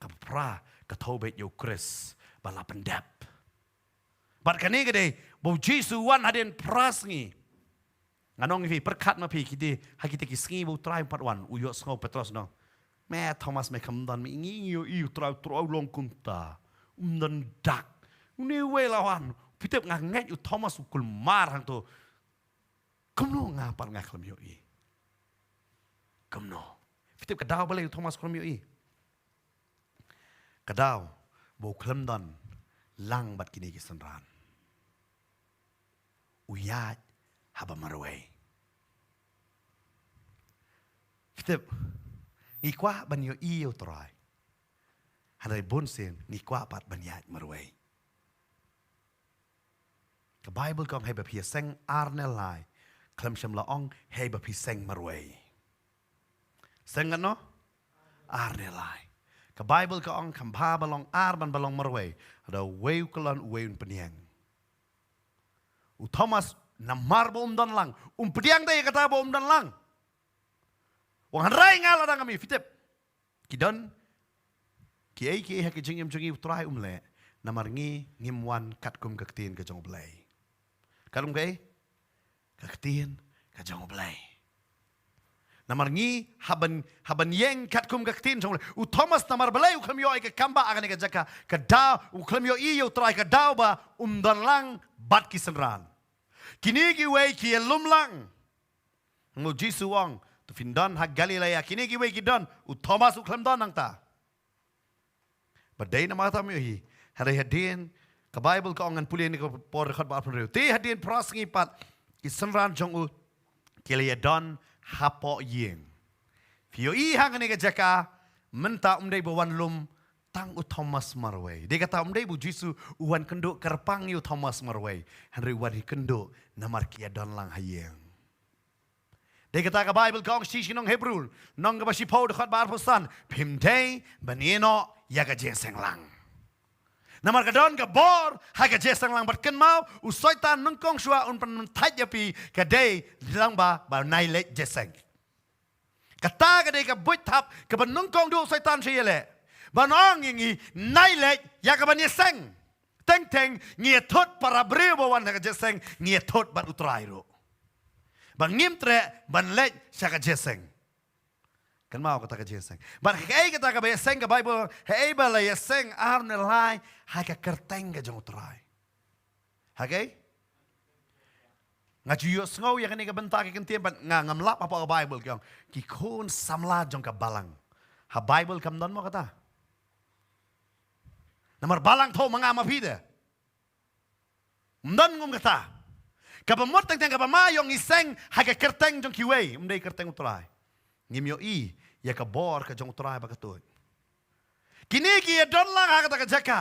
Kaba phra ka thew beit ïa u Khrist ba la pyndep. Bad kane ka dei ba u Jisu u wan hadien phra sngi. Ngan ong ïa phi, pyrkhat ma phi, kita, ha kita ki sngi ba u Trai um pat wan, u ïohsngew Petros, no? Me Thomas, me kham don, me ngi ïohi ïa u Trai, u Trai u long kumta. Um don dak. Une uwei la wan. Phi tip, nga ngeit u Thomas u kulmar hangto. Kumno nga pat nga khlem ïohi? Kumno? Phi tip ka daw balei u Thomas u khlem ïohi? Ka daw ba u khlem don lang bad kine ki synran. U ïaid haba marwei. Phi tip, ngi kwah ban ïohi ïa u Trai. Hynrei bun sien ngi kwah pat ban ïaid marwei. Ka Baibl ka ong haba phi ïaseng ar ne lai, khlem shym la ong haba phi seng marwei. Seng katno? Ar ne lai. Ka Baibl ka ong kham bha ba long ar ban ba long marwei. Lada uwei u kyllon, uwei un pdiang. U Thomas namar ba um don lang, um pdiang de ïa kata ba um don lang. U ong hynrei nga la dang ong ïa phi, phi tip, ki don kiei kiei ha ki jingim jong ngi u Trai um leh, Namar ngi ngim wan katkum ka ktien ka jong U Blei. Katkum kaei? Ka ktien ka jong U Blei. Namar ngi haba, haba ïeng katkum ka ktien jong U Blei. U Thomas namar balei u khlem ïoh ïa ka kambah ha kane ka jaka? Ka daw, u khlem ïohi ïa U Trai, ka daw ba um don lang bad ki synran. Kine kiwei ki ïalum lang. Hynrei U Jisu u ong, to phin don ha Galilea. Kine kiwei ki don, u Thomas u khlem don hangta. Ba dei namar kata, ym ïohi. Hynrei hadien, ka Baibl ka ong, ngan pule ïa kane ka por, dkhot ba arphew hynriew. Te hadien phra sngi pat, ki synran jong u ki la ïadon hapoh ïing. Phi ïohi ha kane ka jaka, mynta ym dei ba wan lum tang u Thomas marwei. Dei kata, ym dei ba U Jisu u wan kynduh kyrpang ïa u Thomas marwei. Hynrei u wan hi kynduh namar ki ïadon lang ha ïing. Dei kata ka Baibl ka ong shi, shi nong Hebru, nong kaba shiphew, dkhot ba arphew san, phim dei ban ïehnoh ïa ka jingïaseng lang. Namar ka don ka bor ha ka jingïaseng lang, bad kynmaw, u Soitan nyngkong shuwa un pynmynthait ïa phi ka dei lyngba ba nai leit jingïaseng. Kata ka dei ka buit thap kaba nyngkong duh u Soitan sha ïaleh. Ban ong ïa ngi nai leit ïa kaban ïaseng. Teng teng ngi ïathut para briew ba wan ha ka jingïaseng, ngi ïathut bad U Trai ruh. Ba ngim treh ban leit sha ka jingïaseng. Kynmaw kata ka jingïaseng. Bad kaei kata kaba ïaseng, ka Baibl, haei ba la ïaseng ar ne lai ha ka kyrteng ka jong U Trai. Ha kaei? Nga ju ïohsngew ïa kane ka bynta ki kyntien, bad nga ngam lap hapoh ka Baibl, ki ong ki khun samla jong ka balang. Ha Baibl kam don mo kata. Namar balang thaw ma nga ma phi de. Ym don ngum kata. Kaba mut teng teng kaba ma ïong ïaseng ha ka kyrteng jong kiwei, ym dei kyrteng U Trai. Ngim ïohi ïa ka bor ka jong U Trai ba ka tuid. Kine ki ïadon lang ha kata ka jaka.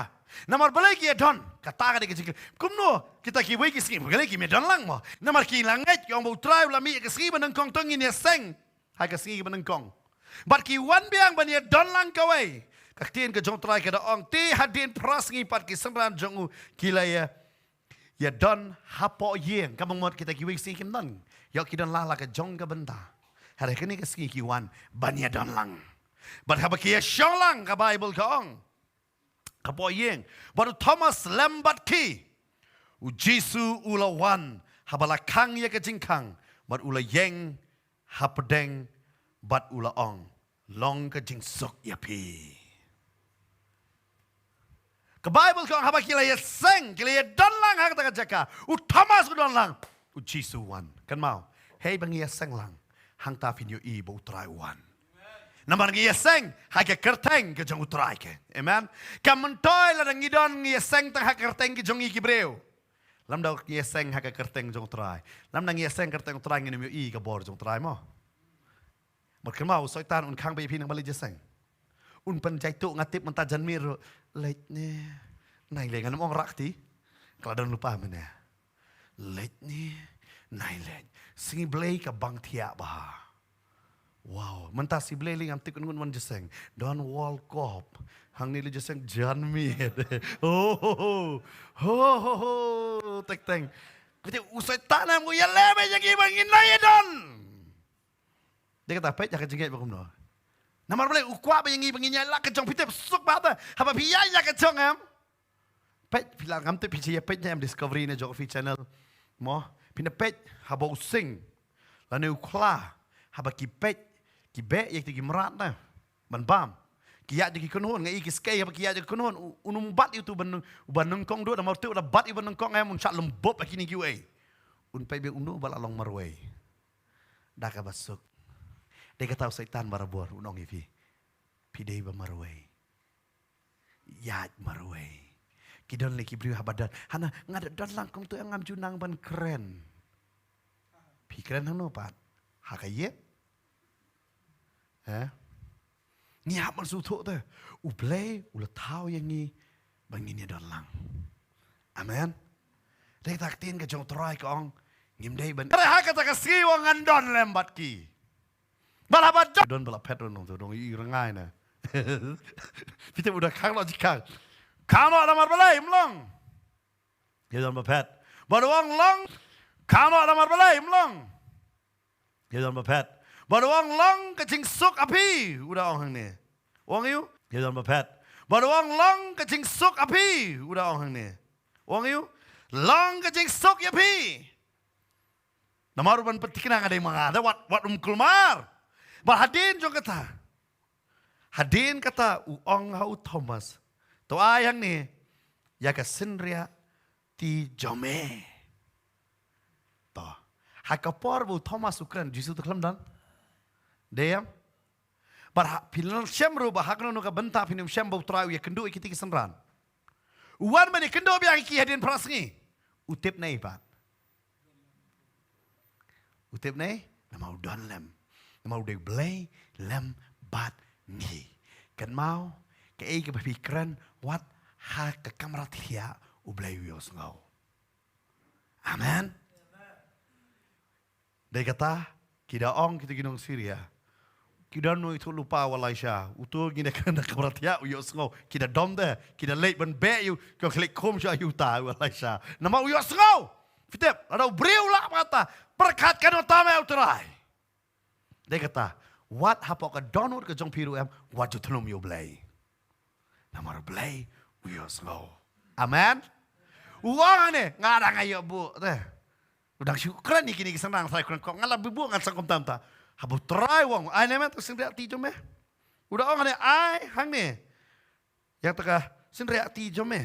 Namar balei ki ïadon? Kata ka dei ka jingkylli. Kumno kita kiwei ki sngi, balei kim ïadon lang mo? Namar ki la ngeit, ki ong ba U Trai u la mih ïa ka sngi ba nyngkong, to ngin ïaseng ha ka sngi ba nyngkong. Bad ki wan biang ban ïadon lang kawei. Ka ktien ka jong U Trai ka da ong, te hadien phra sngi pat ki synran jong u ki la ïa, ïadon hapoh ïing. Kaba mut kita kiwei ki sngi kim don. Ïoh ki don la la ka jong ka bynta. Hynrei kane ka sngi ki wan ban ïadon lang. Bad haba ki ïashong lang, ka Baibl ka ong, hapoh ïing, bad u Thomas lem bad ki, U Jisu u la wan haba la khang ïa ka jingkhang, bad u la ïeng hapdeng bad u la ong, long ka jingsuk ïa phi. Ka Baibl ka ong haba ki la ïaseng, ki la ïadon lang ha kata ka jaka, u Thomas u don lang, U Jisu u wan. Kynmaw, hei ba ngi ïaseng lang, hangta phin ïohi ba U Trai u wan. Namar ngi ïaseng ha ka kyrteng ka jong U Trai ke. Amen. Kam myntoi lada ngi don ngi ïaseng tang ha ka kyrteng ka jong ngi ki briew. Lymda ngi ïaseng ha ka kyrteng jong U Trai. Lymda ngi ïaseng kyrteng U Trai, ngin ym ïohi ka bor jong U Trai mo. Bad kynmaw, u Soitan un khang beit ïa phi nang ba leit jingïaseng. Un pynjai tuh, nga tip mynta janmiet ruh. Leit ne, nai leit, ngan ym ong rah kti. Ka la don lypa mynne. Leit ne, nai leit. Sngi Blei ka bang thiah bha. Wow, mynta sngi Blei lei ngam tip kan ngun wan jingïaseng. Don World Cup. Hangne leit jingïaseng janmiet. Ho ho ho. Ho ho ho. Teng teng. Kata u Soitan em, u ïaleh beit ïa ngi ba ngin nai ïadon. Dei kata, peit ïa ka jingngeit ba kumno. Namar balei? U kwah ba ïa ngi ba ngin ïaid la ka jong. Phi tip suk bha te haba phi ïaid la ka jong em. Peit, phi la, ngam tip phi shu ïa peit ne em Discovery ne Geography Channel. Mo, phin da peit haba u sing lane u khla, haba ki peit, ki beh ïa kita ki mrad na ban bam. Ki ïaid ïa ki kynhun, nga i ki skei, haba ki ïaid ïa ki kynhun, u, un ym bat ïa utu ba nyng-, uba nyngkong duh, namar utu uba bat ïa uba nyngkong em, un shah lymbup ïa kine kiwei. Un peit beit uno uba la long marwei. Da kaba suk. Dei kata u Soitan barabor un ong ïa phi, phi dei ba marwei. Ïaid marwei. Ki don lei ki briew haba don, hana, nga da don lang kumto, ngam ju nang ban kren. Phi kren hangno pat? Ha ka ïit? He? Ngi hap ban sngewthuh te, U Blei u la thaw ïa ngi ba ngin ïadon lang. Amen. Dei kata ka ktien ka jong U Trai ka ong, ngim dei ban, hynrei ha kata ka sngi u ong ngan don lem bad ki. Ba la, ba don, don ba la phet ruh nong tu, dong i rngai na. Phi tip u da khang noh jingkhang. Kham noh namar balei, ym long. Ïa don ba phet. Ba don long. Kham noh namar balei, ym long. Ïa don ba phet. Ba don long ka jingsuk ha phi, u da ong hangne. Ong ïa u. Ïa don ba phet. Bad u ong long ka jingsuk ha phi, u da ong hangne. U ong ïa u, long ka jingsuk ïa phi. Namar u ban pynthikna nga dei ma nga, da wat, wat um kulmar. Bad hadien jong kata. Hadien kata u ong ha u Thomas. To ai hangne, ïa ka synriah kti jong me. To. Ha ka por ba u Thomas u kren, Jisu te khlem don. Dei em? Bad ha, phin shem ruh ba ha kano kano ka bynta phin ym shem ba u Trai u ïakynduh ïa kiti ki synran. U wan ban ïakynduh biang ïa ki hadien phra sngi. U tip ne pat. U tip ne, namar u don lem. Namar u dei u Blei lem bad ngi. Kynmaw, kaei kaba phi kren, wat ha ka kamra thiah u Blei u ïohsngew. Amen. Dei kata, ki da ong kita ki nong Syria. Ki da nong itu lupa walai sha. Utu ngi da kren da kamra thiah u ïohsngew. Ki da dom de, ki da leit ban beh ïa u, ki klik khum sha ïa uta walai sha. Namar u ïohsngew. Phi tip, lada u briew lah ba kata, pyrkhat kano tam ïa u Trai. Dei kata, wat hapoh ka dohnud ka jong phi ruh em, wat ju thnum ïa u Blei. Namar u Blei u ïohsngew. Amen. U ong ne, nga dang ïa buh te. U dang shu kren ïa kine ki synran, trai kren kong, nga la buh buh ngan sangkum tam ta. Haba u Trai u ong, ai ne me, to synriah kti jong me. U da ong ne, ai hangne. Ïa kata ka synriah kti jong me.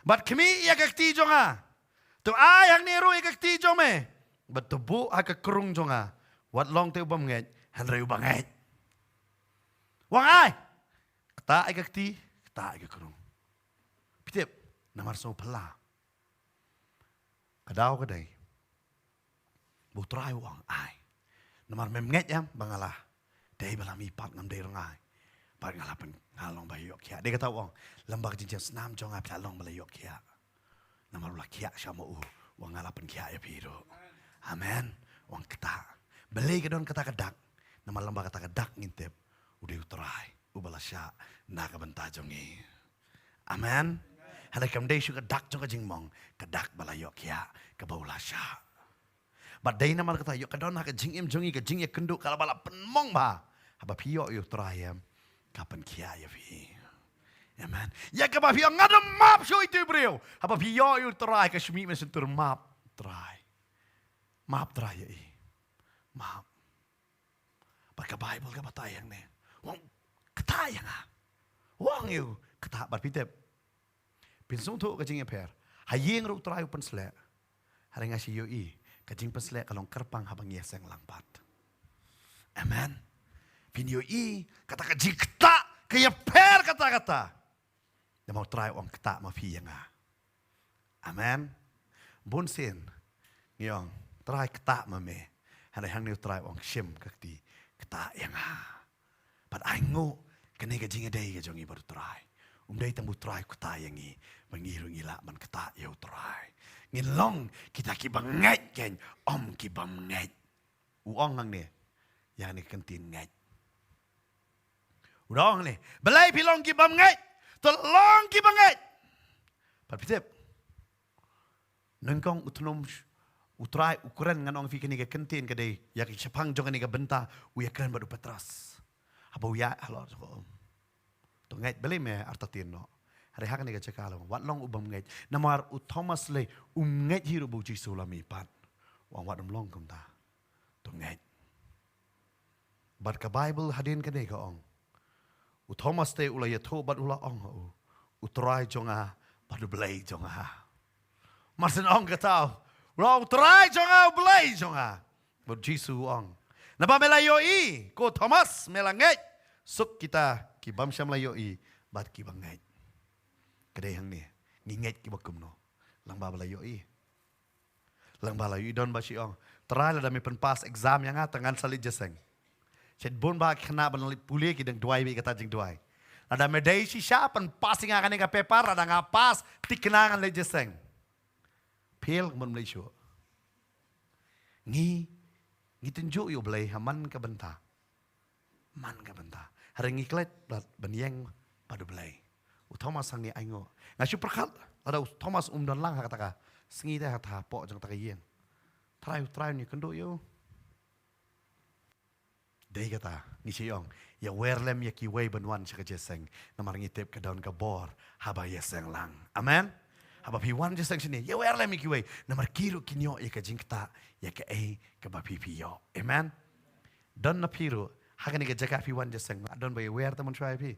Bad khmih ïa ka kti jong nga. To ai hangne ruh ïa ka kti jong me. Bad to buh ha ka krung jong nga. Wat long te u bym ngeit, hynrei u ba ngeit. U ong ai. Ktah ïa ka kti, ktah ïa ka krung. Phi tip, namar sngewphylla. Ka daw ka dei ba u Trai u ong ai. Namar mem ngeit em ba nga la dei ba la mihpat, ngam dei rngai. Bad nga la pyn, nga long ba ïoh khiah. Dei kata u ong, lem bad ka jingshah snam jong nga phi la long ba la ïoh khiah. Namar u la khiah sha ma u, u ong nga la pynkhiah ïa phi ruh. Amen. U ong ktah. Balei ka don kata ka dak? Namar lem bad kata ka dak ngin tip u dei u Trai uba la shah na ka bynta jong ngi. Amen. Hynrei kam dei shuh ka dak jong ka jingmong, ka dak ba la ïoh khiah, kaba u la shah. Bad dei namar kata ïoh ka don ha ka jingim jong ngi ka jingïakynduh kaba la pynmong ba haba phi ïoh ïa u Trai em, ka pynkhiah ïa phi. Amen. Ïa kaba phi ong nga da map shuh ïa utu u briew, haba phi ïoh ïa u Trai ka shu mih mynsiem tur map Trai. Map Trai ïa i. Map. Bad ka Baibl ka batai hangne. U ong ktah ïa nga. U ong ïa u ktah, bad phi tip, phin sngewthuh ka jingïapher. Ha ïing ruh u Trai u pynsleh. Hynrei nga shu ïohi ka jingpynsleh ka long kyrpang haba ngi ïaseng lang pat. Amen. Phin ïohi kata ka jingktah ka ïapher katta katta. Namar u Trai u ong ktah ma phi ïa nga. Amen. Bun sien ngi ong Trai ktah ma me. Hynrei hangne u Trai u ong shim ka kti, ktah ïa nga. Bad ainguh kane ka jingïadei ka jong ngi bad u Trai. Um dei tang ba u Trai u ktah ïa ngi, ba ngi ruh ngi lah ban ktah ïa u Trai. Ngin long kita ki bangeit kein, ym ki bym ngeit. U ong hangne, ïa kane ka kyntien ngeit. U da ong hangne, balei phi long ki bym ngeit? To long ki bangeit. Bad phi tip, nyngkong u thnum sh-, u Trai u kren, ngan ong ïa phi kane ka kyntien ka dei ïa ka shaphang jong kane ka bynta, u ïakren bad u Petros. Haba u ïaid halor jong ka um. To ngeit, balei me artatien noh? Hynrei ha kane ka jaka la ong, wat long u bym ngeit. Namar u Thomas lei um ngeit hi ruh ba u Jisu u la mihpat. U ong wat ym long kumta. To ngeit. Bad ka Baibl hadien kane ka ong, u Thomas te u la ïathuh bad u la ong ha u, u Trai jong nga bad u Blei jong nga. Mar shen ong kata, u la ong, u Trai jong nga, u Blei jong nga. Bad u Jisu u ong, naba me la ïohi ko Thomas, me la ngeit. Suk kita ki bym shym la ïohi bad ki ba ngeit. Ka dei hangne, ngi ngeit kiba kumno? Lyngba ba la ïohi. Lyngba la ïohi. Don ba shu ong, Trai lada me pynpass exam ïa nga, te ngan sa leit jingïaseng. Shet bun ba ki khynnah ba nang leit pule ki dang duwai beit kata jingduwai. Lada me dei shisha pynpass ïa nga kane ka paper, lada nga pass, thikna ngan leit jingïaseng. Fail, ngam leit shuh. Ngi, ngi tynjuh ïa u Blei ha man ka bynta. Man ka bynta. Hynrei ngi klet bad ban ïeng bad u Blei. U Thomas hangne ainguh. Nga shu pyrkhat, lada u Thomas um don lang ha kata ka sngi te ha kata hapoh jong kata ka ïing. Trai, u Trai un ïakynduh ïa u. Dei kata, ngi shu ong, ïawer lem ïa kiwei ban wan sha ka jingïaseng. Namar ngi tip ka don ka bor haba ïaseng lang. Amen. Haba phi wan jingïaseng shane, ïawer lem ïa kiwei. Namar ki ruh kin ïoh ïa ka jingktah ïa kaei kaba phi phi ïoh. Amen. Don na phi ruh, ha kane ka jaka phi wan jingïaseng, don ba ïawer te mynshuwa ïa phi.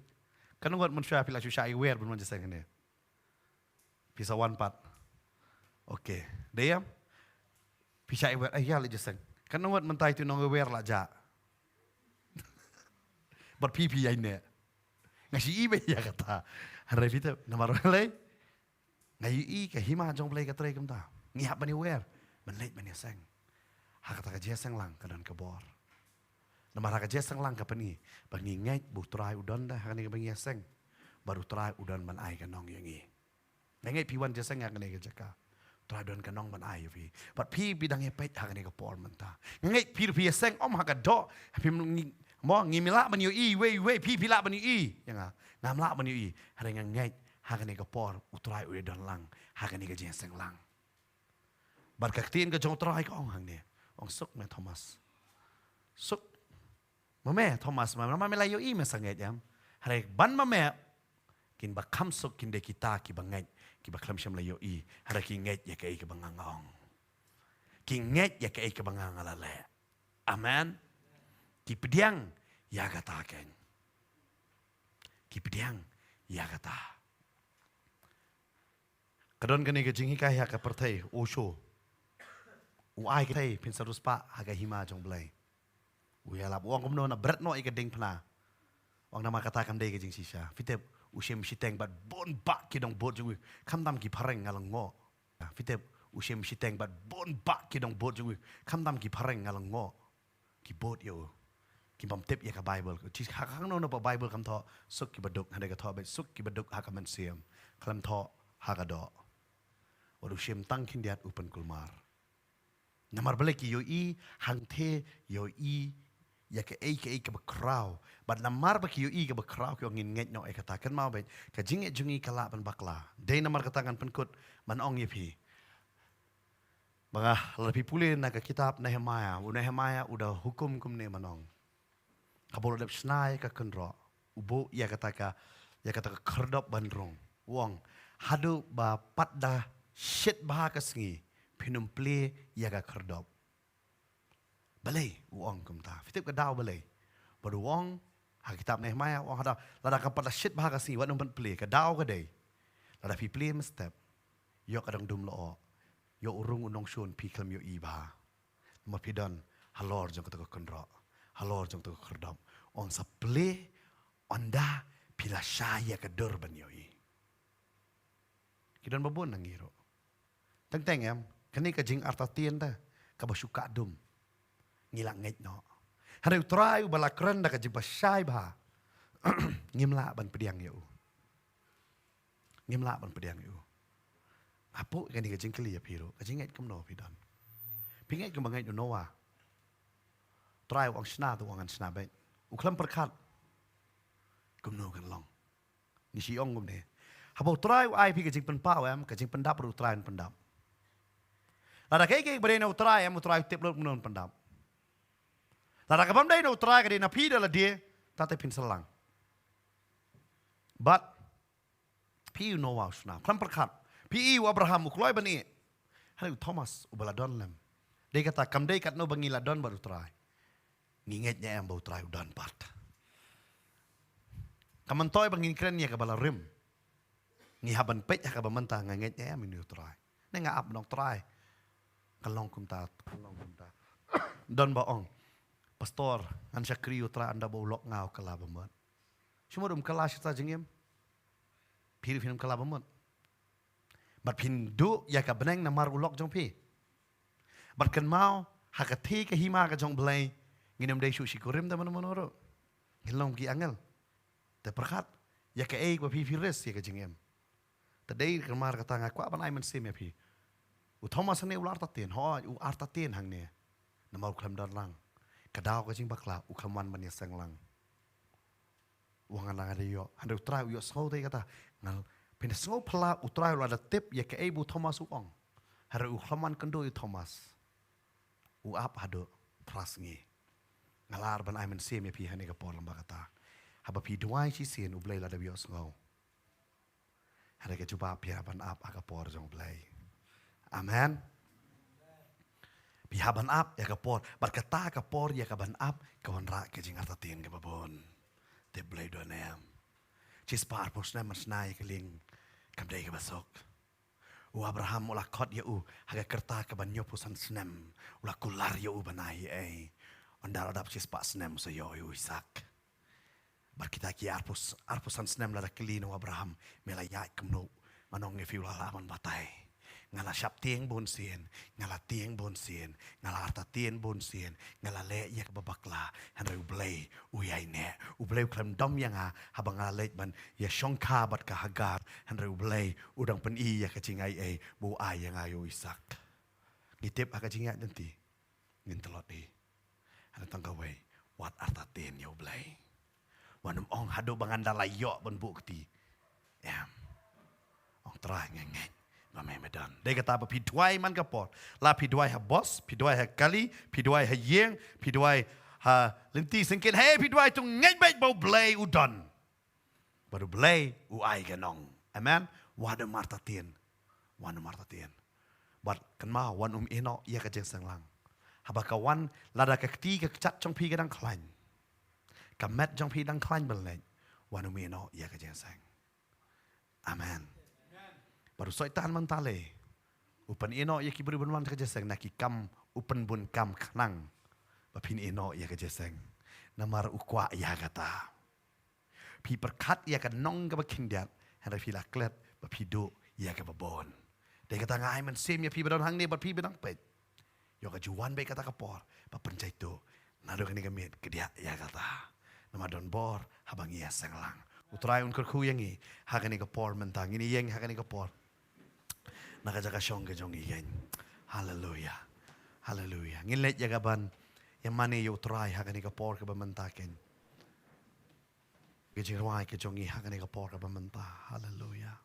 Katno ngut mynshuwa phi la shu shah ïawer ban wan jingïaseng kane? Phi sa wan pat. Okay. Dei em? Phi shah ïawer, eh, ïa la jingïaseng. Katno ngut mynta ïa tu nongïawer la jah? Bad phi phi ïaineh. Nga shu i ba ïa kata. Hynrei phi tip namar balei? Nga ïohi ka hima jong Blei ka trei kumta. Ngi hap ban ïawer, ban leit ban ïaseng. Ha kata ka jingïaseng lang ka don ka bor. Namar ha ka jingïaseng lang ka pyni ba ngi ngeit ba U Trai u don da ha kane kaba ngi ïaseng. Bad U Trai u don ban ai ka nong ïa ngi. Nga ngeit phi wan jingïaseng ha kane ka jaka, U Trai u don ka nong ban ai ïa phi. Bad phi phi dang ïa peit ha kane ka por mynta. Nga ngeit phi phi ïaseng ym ha ka doh. Phi ngi, mo, ngim lah ban ïohi iwei iwei, phi phi lah ban ïohi ïa nga. Ngam lah ban ïohi. Hynrei nga ngeit ha kane ka por U Trai u ïa don lang ha kane ka jingïaseng lang. Bad ka ktien ka jong U Trai ka ong hangne, ong, suk me Thomas. Suk. Ma me Thomas, ma, ma me la ïohi me sangeh em? Hynrei ban ma me, kin ba kham suk kin dei kita kiba ngeit, kiba khlem shym la ïohi. Hynrei ki ngeit ïa kaei kaba nga nga ong. Ki ngeit ïa kaei kaba nga nga la leh. Amen. Ki pdiang ïa kata keiñ. Ki pdiang ïa kata. Ka don kane ka jinghikai ha ka pyrthei, Osho. U ai ka thei phin sa riewspah ha ka hima jong Blei. U ïalap, u ong kumno, na bret noh ïa ka diengphna. U ong namar kata kam dei ka jingshisha. Phi tip, u shim shiteng bad bun bah ki dongbud jong u. Khamtam ki phareng nga la ngoh. Phi tip, u shim shiteng bad bun bah ki dongbud jong u. Khamtam ki phareng nga la ngoh. Ki bud ïa u. Ki bym tip ïa ka Baibl. Ki, ha kano kano ba Baibl kam thoh suk kiba duk, hynrei ka thoh beit suk kiba duk ha ka mynsiem. Khlem thoh ha ka doh. Wat u shim tang khyndiat u pynkulmar. Namar balei? Ki ïohi hangthie, ïohi ïa kaei kaei kaba khraw. Bad namar ba ki ïohi kaba khraw ki ong ngin ngeit noh ïa kata. Kynmaw beit, ka jingngeit jong ngi ka lah ban bakla. Dei namar kata ngan pynkut ban ong ïa phi. Ba nga, lada phi pule na ka kitab Nehemiah, u Nehemiah u da hukum kumne ban ong. Haba u la dep shna ïa ka kynroh, u buh ïa kata ka, ïa kata ka khyrdop ban rung. U ong, haduh ba pat da shit bha ka sngi, phin ym plie ïa ka khyrdop. Balei u ong kumta? Phi tip ka daw balei? Bad u ong, ha kitab Nehemiah u ong, haduh, lada ka pat da shit bha ka sngi, wat nym plie, ka daw ka dei, lada phi plie mynstep, ïoh ka dang dum lyoh, ïoh u rung u nongshun, phi khlem ïohi bha. Namar phi don halor jong kata ka kynroh, halor jong kata ka khyrdop. Ong sa plie ynda phi la shai ïa ka dur ban ïohi. Ki don ba bun na ngi ruh. Teng teng em, kane ka jingartatien da kaba shu kah dum. Ngi la ngeit noh. Hynrei U Trai uba la kren da ka jingpynshai bha, ngim lah ban pdiang ïa u. Ngim lah ban pdiang ïa u. Hapoh kane ka jingkylli ïa phi ruh, ka jingngeit kumno phi don? Phi ngeit kumba ngeit u Noah? Trai u ong shna, te u ong ngan shna beit. U khlem pyrkhat. Kumno kan long? Ngi shu ong kumne. Haba U Trai u ai phi ka jingpynpaw em, ka jingpyndap ruh U Trai un pyndap. Lada kaei kaei ba dei na U Trai em, U Trai u tip lut kumno un pyndap. Lada ka bym dei na U Trai, ka dei na phi da lade, ta te phin sa lang. Bad phi u Noah u shna, khlem pyrkhat. Phi i u Abraham u kloi ban ïeh. Hynrei u Thomas uba la don lem. Dei kata kam dei katno ba ngi la don bad U Trai. Ngi ngeit ne em ba U Trai u don pat? Kam myntoi ba ngin kren ïa kaba la rim. Ngi hap ban peit ha kaba mynta, nga ngeit ne em ïa une U Trai? Ne nga ap ban ong Trai, ka long kumta, ka long kumta. Don ba ong, pastor, ngan shakri ïa U Trai ynda ba u lok nga u kylla ba mut. Shu mut um kylla shi sa jingim. Phi ruh phin ym kylla ba mut. Bad phin duh ïa ka bneng namar u lok jong phi. Bad kynmaw, ha katei ka hima ka jong Blei, ngin ym dei shuh shi kurim da mano mano ruh. Ngin long ki angel. Te pyrkhat ïa kaei ba phi phi risk ïa ka jingim. Te dei namar kata nga kwah ban ai mynsiem ïa phi. U Thomas hangne u la artatien, hooid u artatien hangne. Namar u khlem don lang. Ka daw ka jingbakla, u khlem wan ban ïaseng lang. U ong nga la nga dei ïoh. Hynrei U Trai u ïohsngew te kata. Nga, phin sngew phylla, U Trai u la da tip ïa kaei ba u Thomas u ong. Hynrei u khlem wan kynduh ïa u Thomas. U ap haduh phra sngi. Nga lah ban ai mynsiem ïa phi ha kane ka por lem bad kata. Haba phi duwai shisien, U Blei la dep ïohsngew. Hynrei ka jubab phi hap ban ap ha ka por jong U Blei. Amen. Phi hap ban ap ïa ka por. Bad kata ka por ïa ka ban ap ka wanrah ka jingartatien kaba bun. Te U Blei u don em? Shispah arphew snem ban shna ïa ka lieng kam dei kaba suk. U Abraham u la khot ïa u ha ka rta kaba hynñiewphew san snem. U la kular ïa u ban ai ei ei. Ynda la dap shispah snem u sa ïoh ïa u Isaak. Bad kita ki arphew, arphew san snem lada kylli na u Abraham, me la ïaid kumno? Ngan ong ïa phi u la lah ban batai. Nga la sheptieng bunsien, nga la tieng bunsien, nga la artatien bunsien, nga la leh ïa kaba bakla, hynrei U Blei u ïaineh. U Blei u khlem dom ïa nga haba nga la leit ban ïa shongkha bad ka Hagar, hynrei U Blei u dang pyni ïa ka jingai ei ba u ai ïa nga ïa u Isaak. Ngi tip ha ka jingïaid lynti ngin tlot hi. Hynrei tang kawei, wat artatien ïa U Blei. Wat nym ong haduh ba ngan da la ïoh ban buh kti. Em. Ong Trai nga ngeit ba me me don. Dei kata ba phi duwai man ka por. La phi duwai ha bos, phi duwai ha kali, phi duwai ha ïing, phi duwai ha lynti syngkien. Hei phi duwai to ngeit beit ba U Blei u don. Bad U Blei u ai ka nong. Amen. Wat nym artatien. Wat nym artatien. Bad kynmaw wat nym ïehnoh ïa ka jingseng lang. Haba ka wan lada ka kti ka kjat jong phi ka dang khlaiñ. Ka met jong phi dang khlaiñ ban leit. Wat nym ïehnoh ïa ka jingseng. Amen. Bad u Soitan mynta lei u pynïehnoh ïa ki briew ban wan ka jingseng na ki kam, u pynbun kam khnang ba phin ïehnoh ïa ka jingseng. Namar u kwah ïa kata. Phi pyrkhat ïa ka nong kaba khyndiat, hynrei phi la klet ba phi duh ïa kaba bun. Dei kata nga ai mynsiem ïa phi ba don hangne bad phi ba dang peit. Ïoh ka ju wan beit kata ka por ba pynjah ïa u. Naduh kane ka miet khyndiat ïa kata. Namar don bor haba ngi ïaseng lang. U Trai un kyrkhu ïa ngi ha kane ka por mynta, ngin ïeng ha kane ka por na ka jaka shong ka jong ngi ïeng. Haleluya. Haleluya. Ngin leit ïa kaban ïa mane ïa U Trai ha kane ka por kaba mynta kein. Ka jingrwai ka jong ngi ha kane ka por kaba mynta. Haleluya.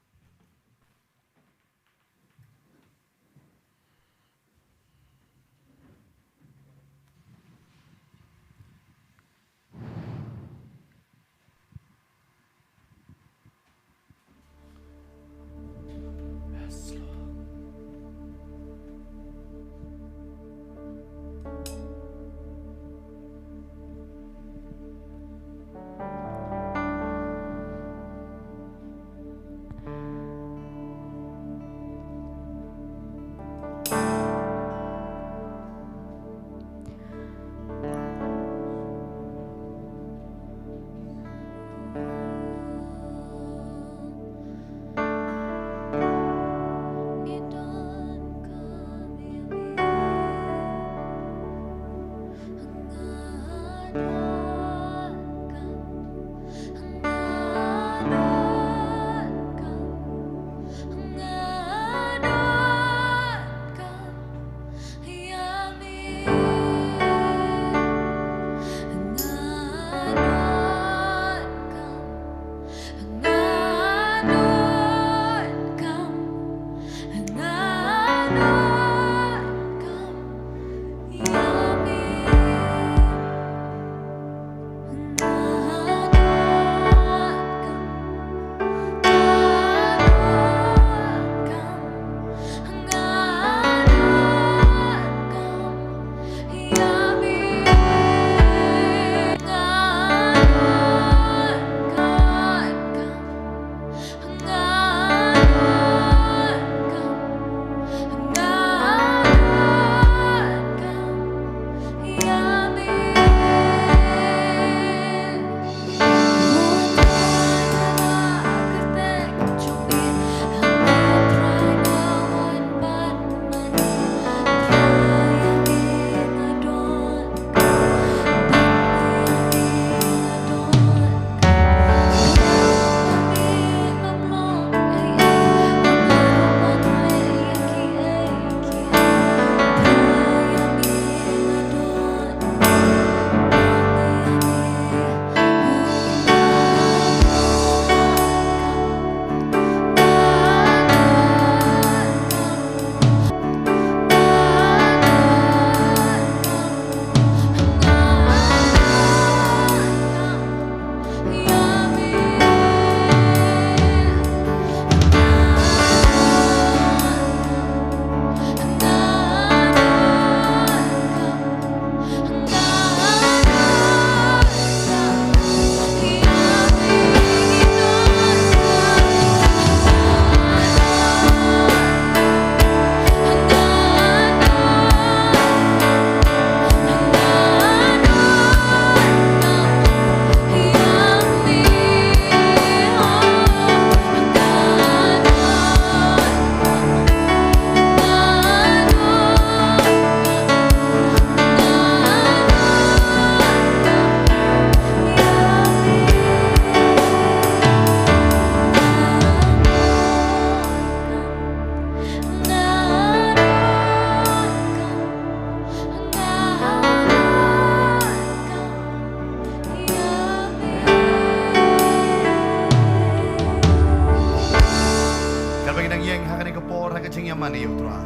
Mane ïa u Trai.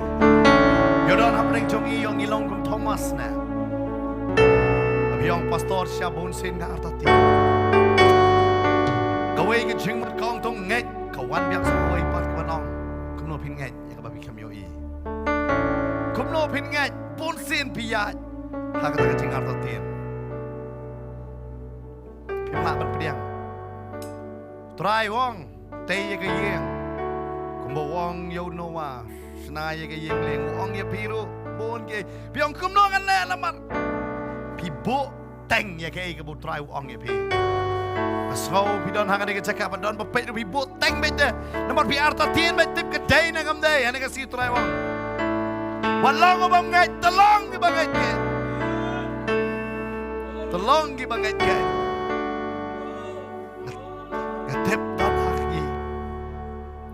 Ïoh don hapdeng jong ngi, ïoh ngi long kum Thomas ne. Haba ïong pastor sha bun sien nga artatien. Kawei ka jingmut ka ong to ngeit, ka wan biang sa kawei pat ka ban ong. Kumno phin ngeit ïa kaba phi khlem ïohi? Kumno phin ngeit bun sien phi ïaid ha kata ka jingartatien? Phim lah ban pdiang. Trai u ong, tei ïa ka ïing. Kumba u ong ïa u Noah, shna ïa ka ïing lieng, u ong ïa phi ruh bun ki. Phi ong kumno ngan leh namar phi buh teng ïa kaei kaba u Trai u ong ïa phi. Nga sngew phi don ha kane ka jaka ba don ba peit ruh phi buh teng beit de. Namar phi artatien beit, tip ka dei ne kam dei, ha kane ka sngi u Trai u ong, wat long u bym ngeit, to long ki bangeit ngeit. To long ki bangeit ngeit. Nga tip don ha ngi.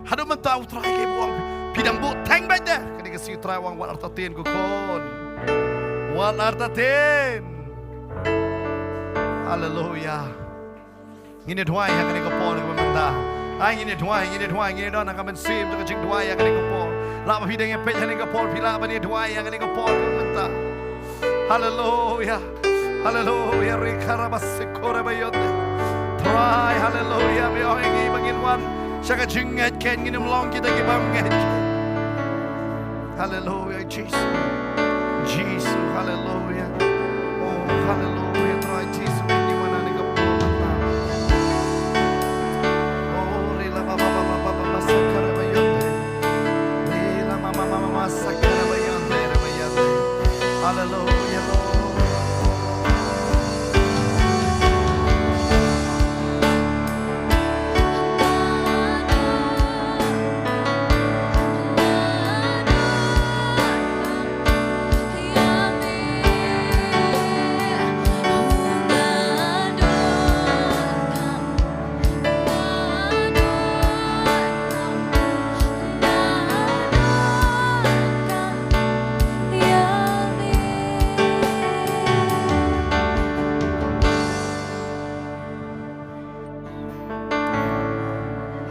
Haduh mynta u Trai kaei ba u ong, phi dang buh teng beit de. Kane ka sngi u Trai u ong wat artatien ko khun. Wat artatien. Haleluia. Ngin ïa duwai ha kane ka por kaba mynta. Ai, ngin ïa duwai, ngin ïa duwai, ngin ïa don ha ka mynsiem jong ka jingduwai ha kane ka por. Lah ba phi dang ïa peit ha kane ka por, phi lah ban ïa duwai ha kane ka por kaba mynta. Haleluia. Haleluia. Rikarabasikorabaiot. Trai, haleluia. Me ong ïa ngi ba ngin wan sha ka jingngeit, ngin ym long kita ki bym ngeit. Haleluia, Jisu. Jisu, haleluia. Oh, haleluia, Trai Jisu, ngi wan ha kane ka por mynta. Oh, rila ba ba ba ba ba ba ba sakara ba yonde. Rila ma ma ma ma ma sakara ba yonde, ba yonde. Haleluia, Lord.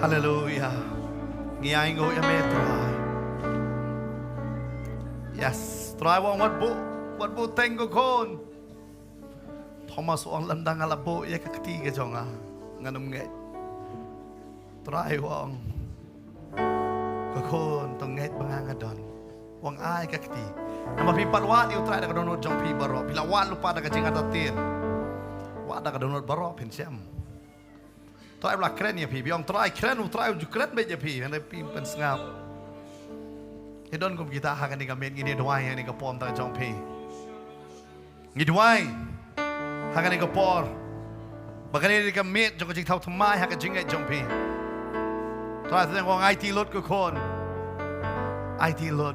Haleluia. Ngi ainguh ïa me Trai. Yes, Trai u ong wat buh, wat buh teng ko khun. Thomas u ong lymda nga la buh ïa ka kti ka jong nga, ngan ym ngeit. Trai u ong, ko khun, to ngeit ba nga nga don. U ong ai ka kti. Namar phi pat wad ïa u Trai da ka dohnud jong phi baroh. Phi la wad lypa da ka jingartatien. Wad da ka dohnud baroh phin shem. Trai u la kren ïa phi, phi ong Trai kren, u Trai u ju kren beit ïa phi, hynrei phim pynsngap. Ngi don kum kita ha kane ka miet, ngin ïa duwai ha kane ka por mynta jong phi. Ngi duwai ha kane ka por ba kane ka dei ka miet jong ka jingthaw thymmai ha ka jingngeit jong phi. Trai, to ong aiti lut ko khun. Aiti lut.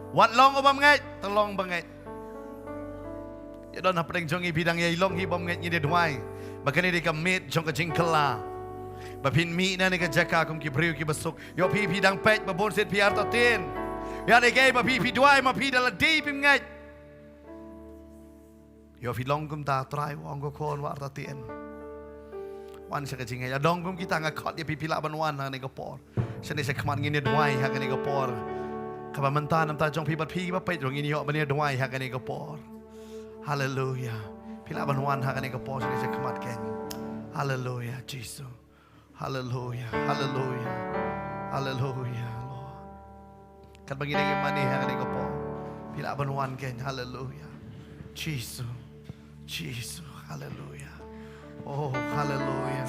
Wat long u bym ngeit, to long ba ngeit. Ïa don hapdeng jong ngi phi dang ïa long hi bym ngeit, ngin ïa duwai ba kane dei ka miet jong ka jingkylla. Ba phin mih na kane ka jaka kum ki briew kiba suk. Ïoh phi, phi dang peit ba bun sien phi artatien. Ïa dei kaei ba phi, phi duwai ma phi da lade phim ngeit. Ïoh phi long kumta, Trai u ong ko khun wat artatien. Wan sha ka jingngeit. Ïa don kum kita nga khot ïa phi, phi lah ban wan ha kane ka por. Shane sha khmat ngin ïa duwai ha kane ka por. Kaba mynta na ka bynta jong phi bad phi ba peit ruh ngin ïoh ban ïa duwai ha kane ka por. Haleluia. Phi lah ban wan ha kane ka por shane sha khmat kein. Haleluia, Jisu. Haleluia, haleluia, haleluia, Lord. Katba ngi dang ïa mane ha kane ka por, phi lah ban wan kein. Haleluia. Jisu, Jisu, haleluia. Oh, haleluia.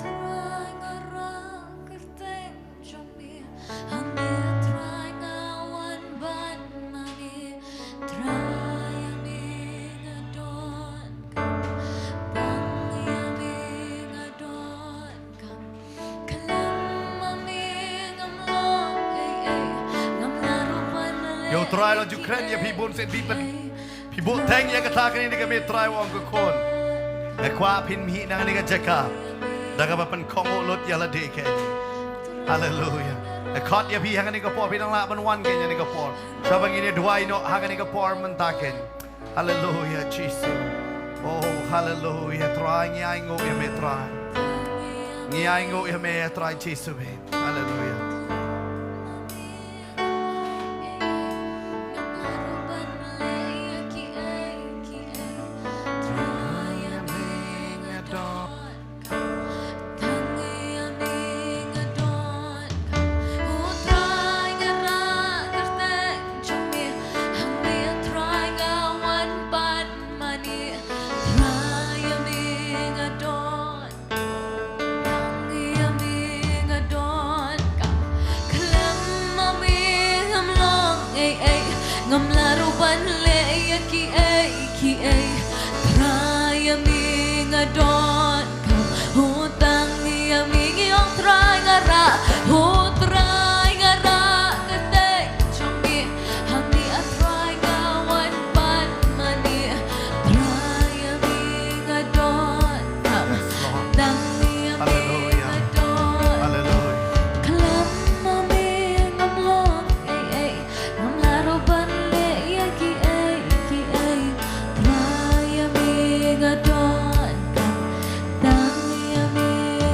Ïa u Trai u la ju kren ïa phi bun sien, phi pyn, phi buh teng ïa kata, kane dei ka miet, Trai u ong ko khun. Nga kwah phin mih na kane ka jaka da kaba pynkhongwait lut ïa lade kein. Haleluia. Nga khot ïa phi ha kane ka por, phi dang lah ban wan kein ha kane ka por. Sngewbha ngin ïa duwai noh ha kane ka por mynta kein. Haleluia, Jisu. Oh, haleluia, Trai, ngi ainguh ïa me, Trai. Ngi ainguh ïa me, Trai Jisu, me. Haleluia. Ban leh ïa kiei kiei, Trai ïa me nga donkam. Ho tang ïa me ngi ong Trai nga rah. Ho Trai nga rah ka teng jong me. Hangne a Trai nga wan ban mane. Trai ïa me nga donkam. Yes, Lord. Tang ïa me Hallelujah. Nga donkam. Hallelujah. Khlem ma me ngam long ei ei. Ngam lah ruh ban leh ïa kiei kiei. Trai ïa me nga donkam. Tang ïa me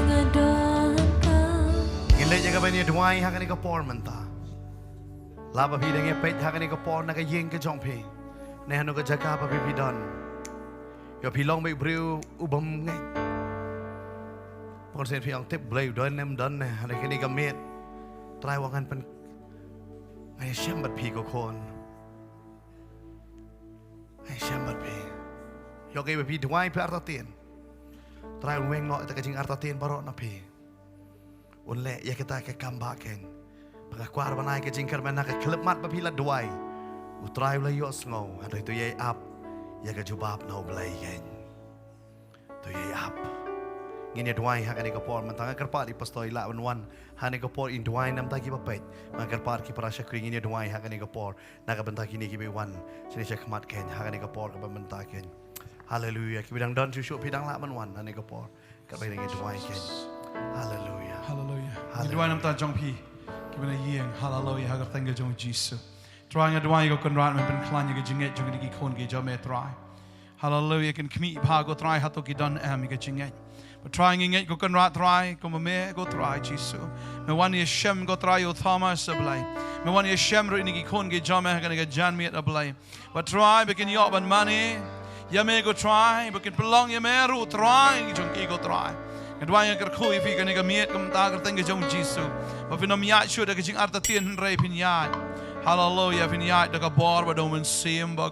nga donkam. Ngin leit ïa kaban ïa duwai ha kane ka por mynta. Lada phi dang ïa peit ha kane ka por na ka ïing ka jong phi, ne hano ka jaka ba phi phi don. Ïoh phi long beit briew u bym ngeit. Pynban sien phi ong tip Blei u don ne ym don ne ha kane ka miet. Trai u ong ngan pyn, ngan ïashem bad phi ko khun. Ngan ïashem bad phi. Ïoh kaei ba phi duwai phi artatien, Trai un weng noh ïa ka jingartatien baroh na phi. Un leh ïa kita ka kam ba keiñ. Ba nga kwah ban ai ka jingkyrmen ha ka khyllipmat ba phi la duwai, U Trai u la ïohsngew, hynrei to ïai ap ïa ka jubab na U Blei keiñ. To ïai ap. Ngin ïa duwai ha kane ka por mynta. Nga kyrpad ïa i pastor i lah ban wan ha kane ka por, in duwai namar ki ba peit. Nga kyrpad ki para shakri, ngin ïa duwai ha kane ka por na ka bynta kine kiba wan shane shakhmat keiñ ha kane ka por kaba mynta keiñ. Haleluia. Kiba dang don shuh shuh phi dang lah ban wan ha kane ka por. Kaba ngi duwai keiñ. Haleluia. Haleluia. Haleluia. Ngi duwai namar jong phi kiba na ïing. Haleluia. Ha ka kyrteng ka jong U Jisu. Trai nga duwai ko Kynrad, men pynkhlaiñ ïa ka jingngeit jong kine ki khun ki jong me Trai. Haleluia. Kin khmih bha ko Trai, hato ki don em ïa ka jingngeit. Bad Trai ngi ngeit ko Kynrad Trai, kumba me ko Trai Jisu. Me wan ïashem ko Trai ïa u Thomas, A Blei. Me wan ïashem ruh ïa kine ki khun ki jong me ha kane ka janmiet, A Blei. Bad Trai ba kin ïoh ban mane ïa me ko Trai, ba kin pynlong ïa me ruh Trai jong ki ko Trai. Nga duwai nga kyrkhu ïa phi kane ka miet kumta ha ka kyrteng ka jong U Jisu. Ba phin ym ïaid shuh da ka jingartatien hynrei phin ïaid. Haleluia, phin ïaid da ka bor bad U Mynsiem ba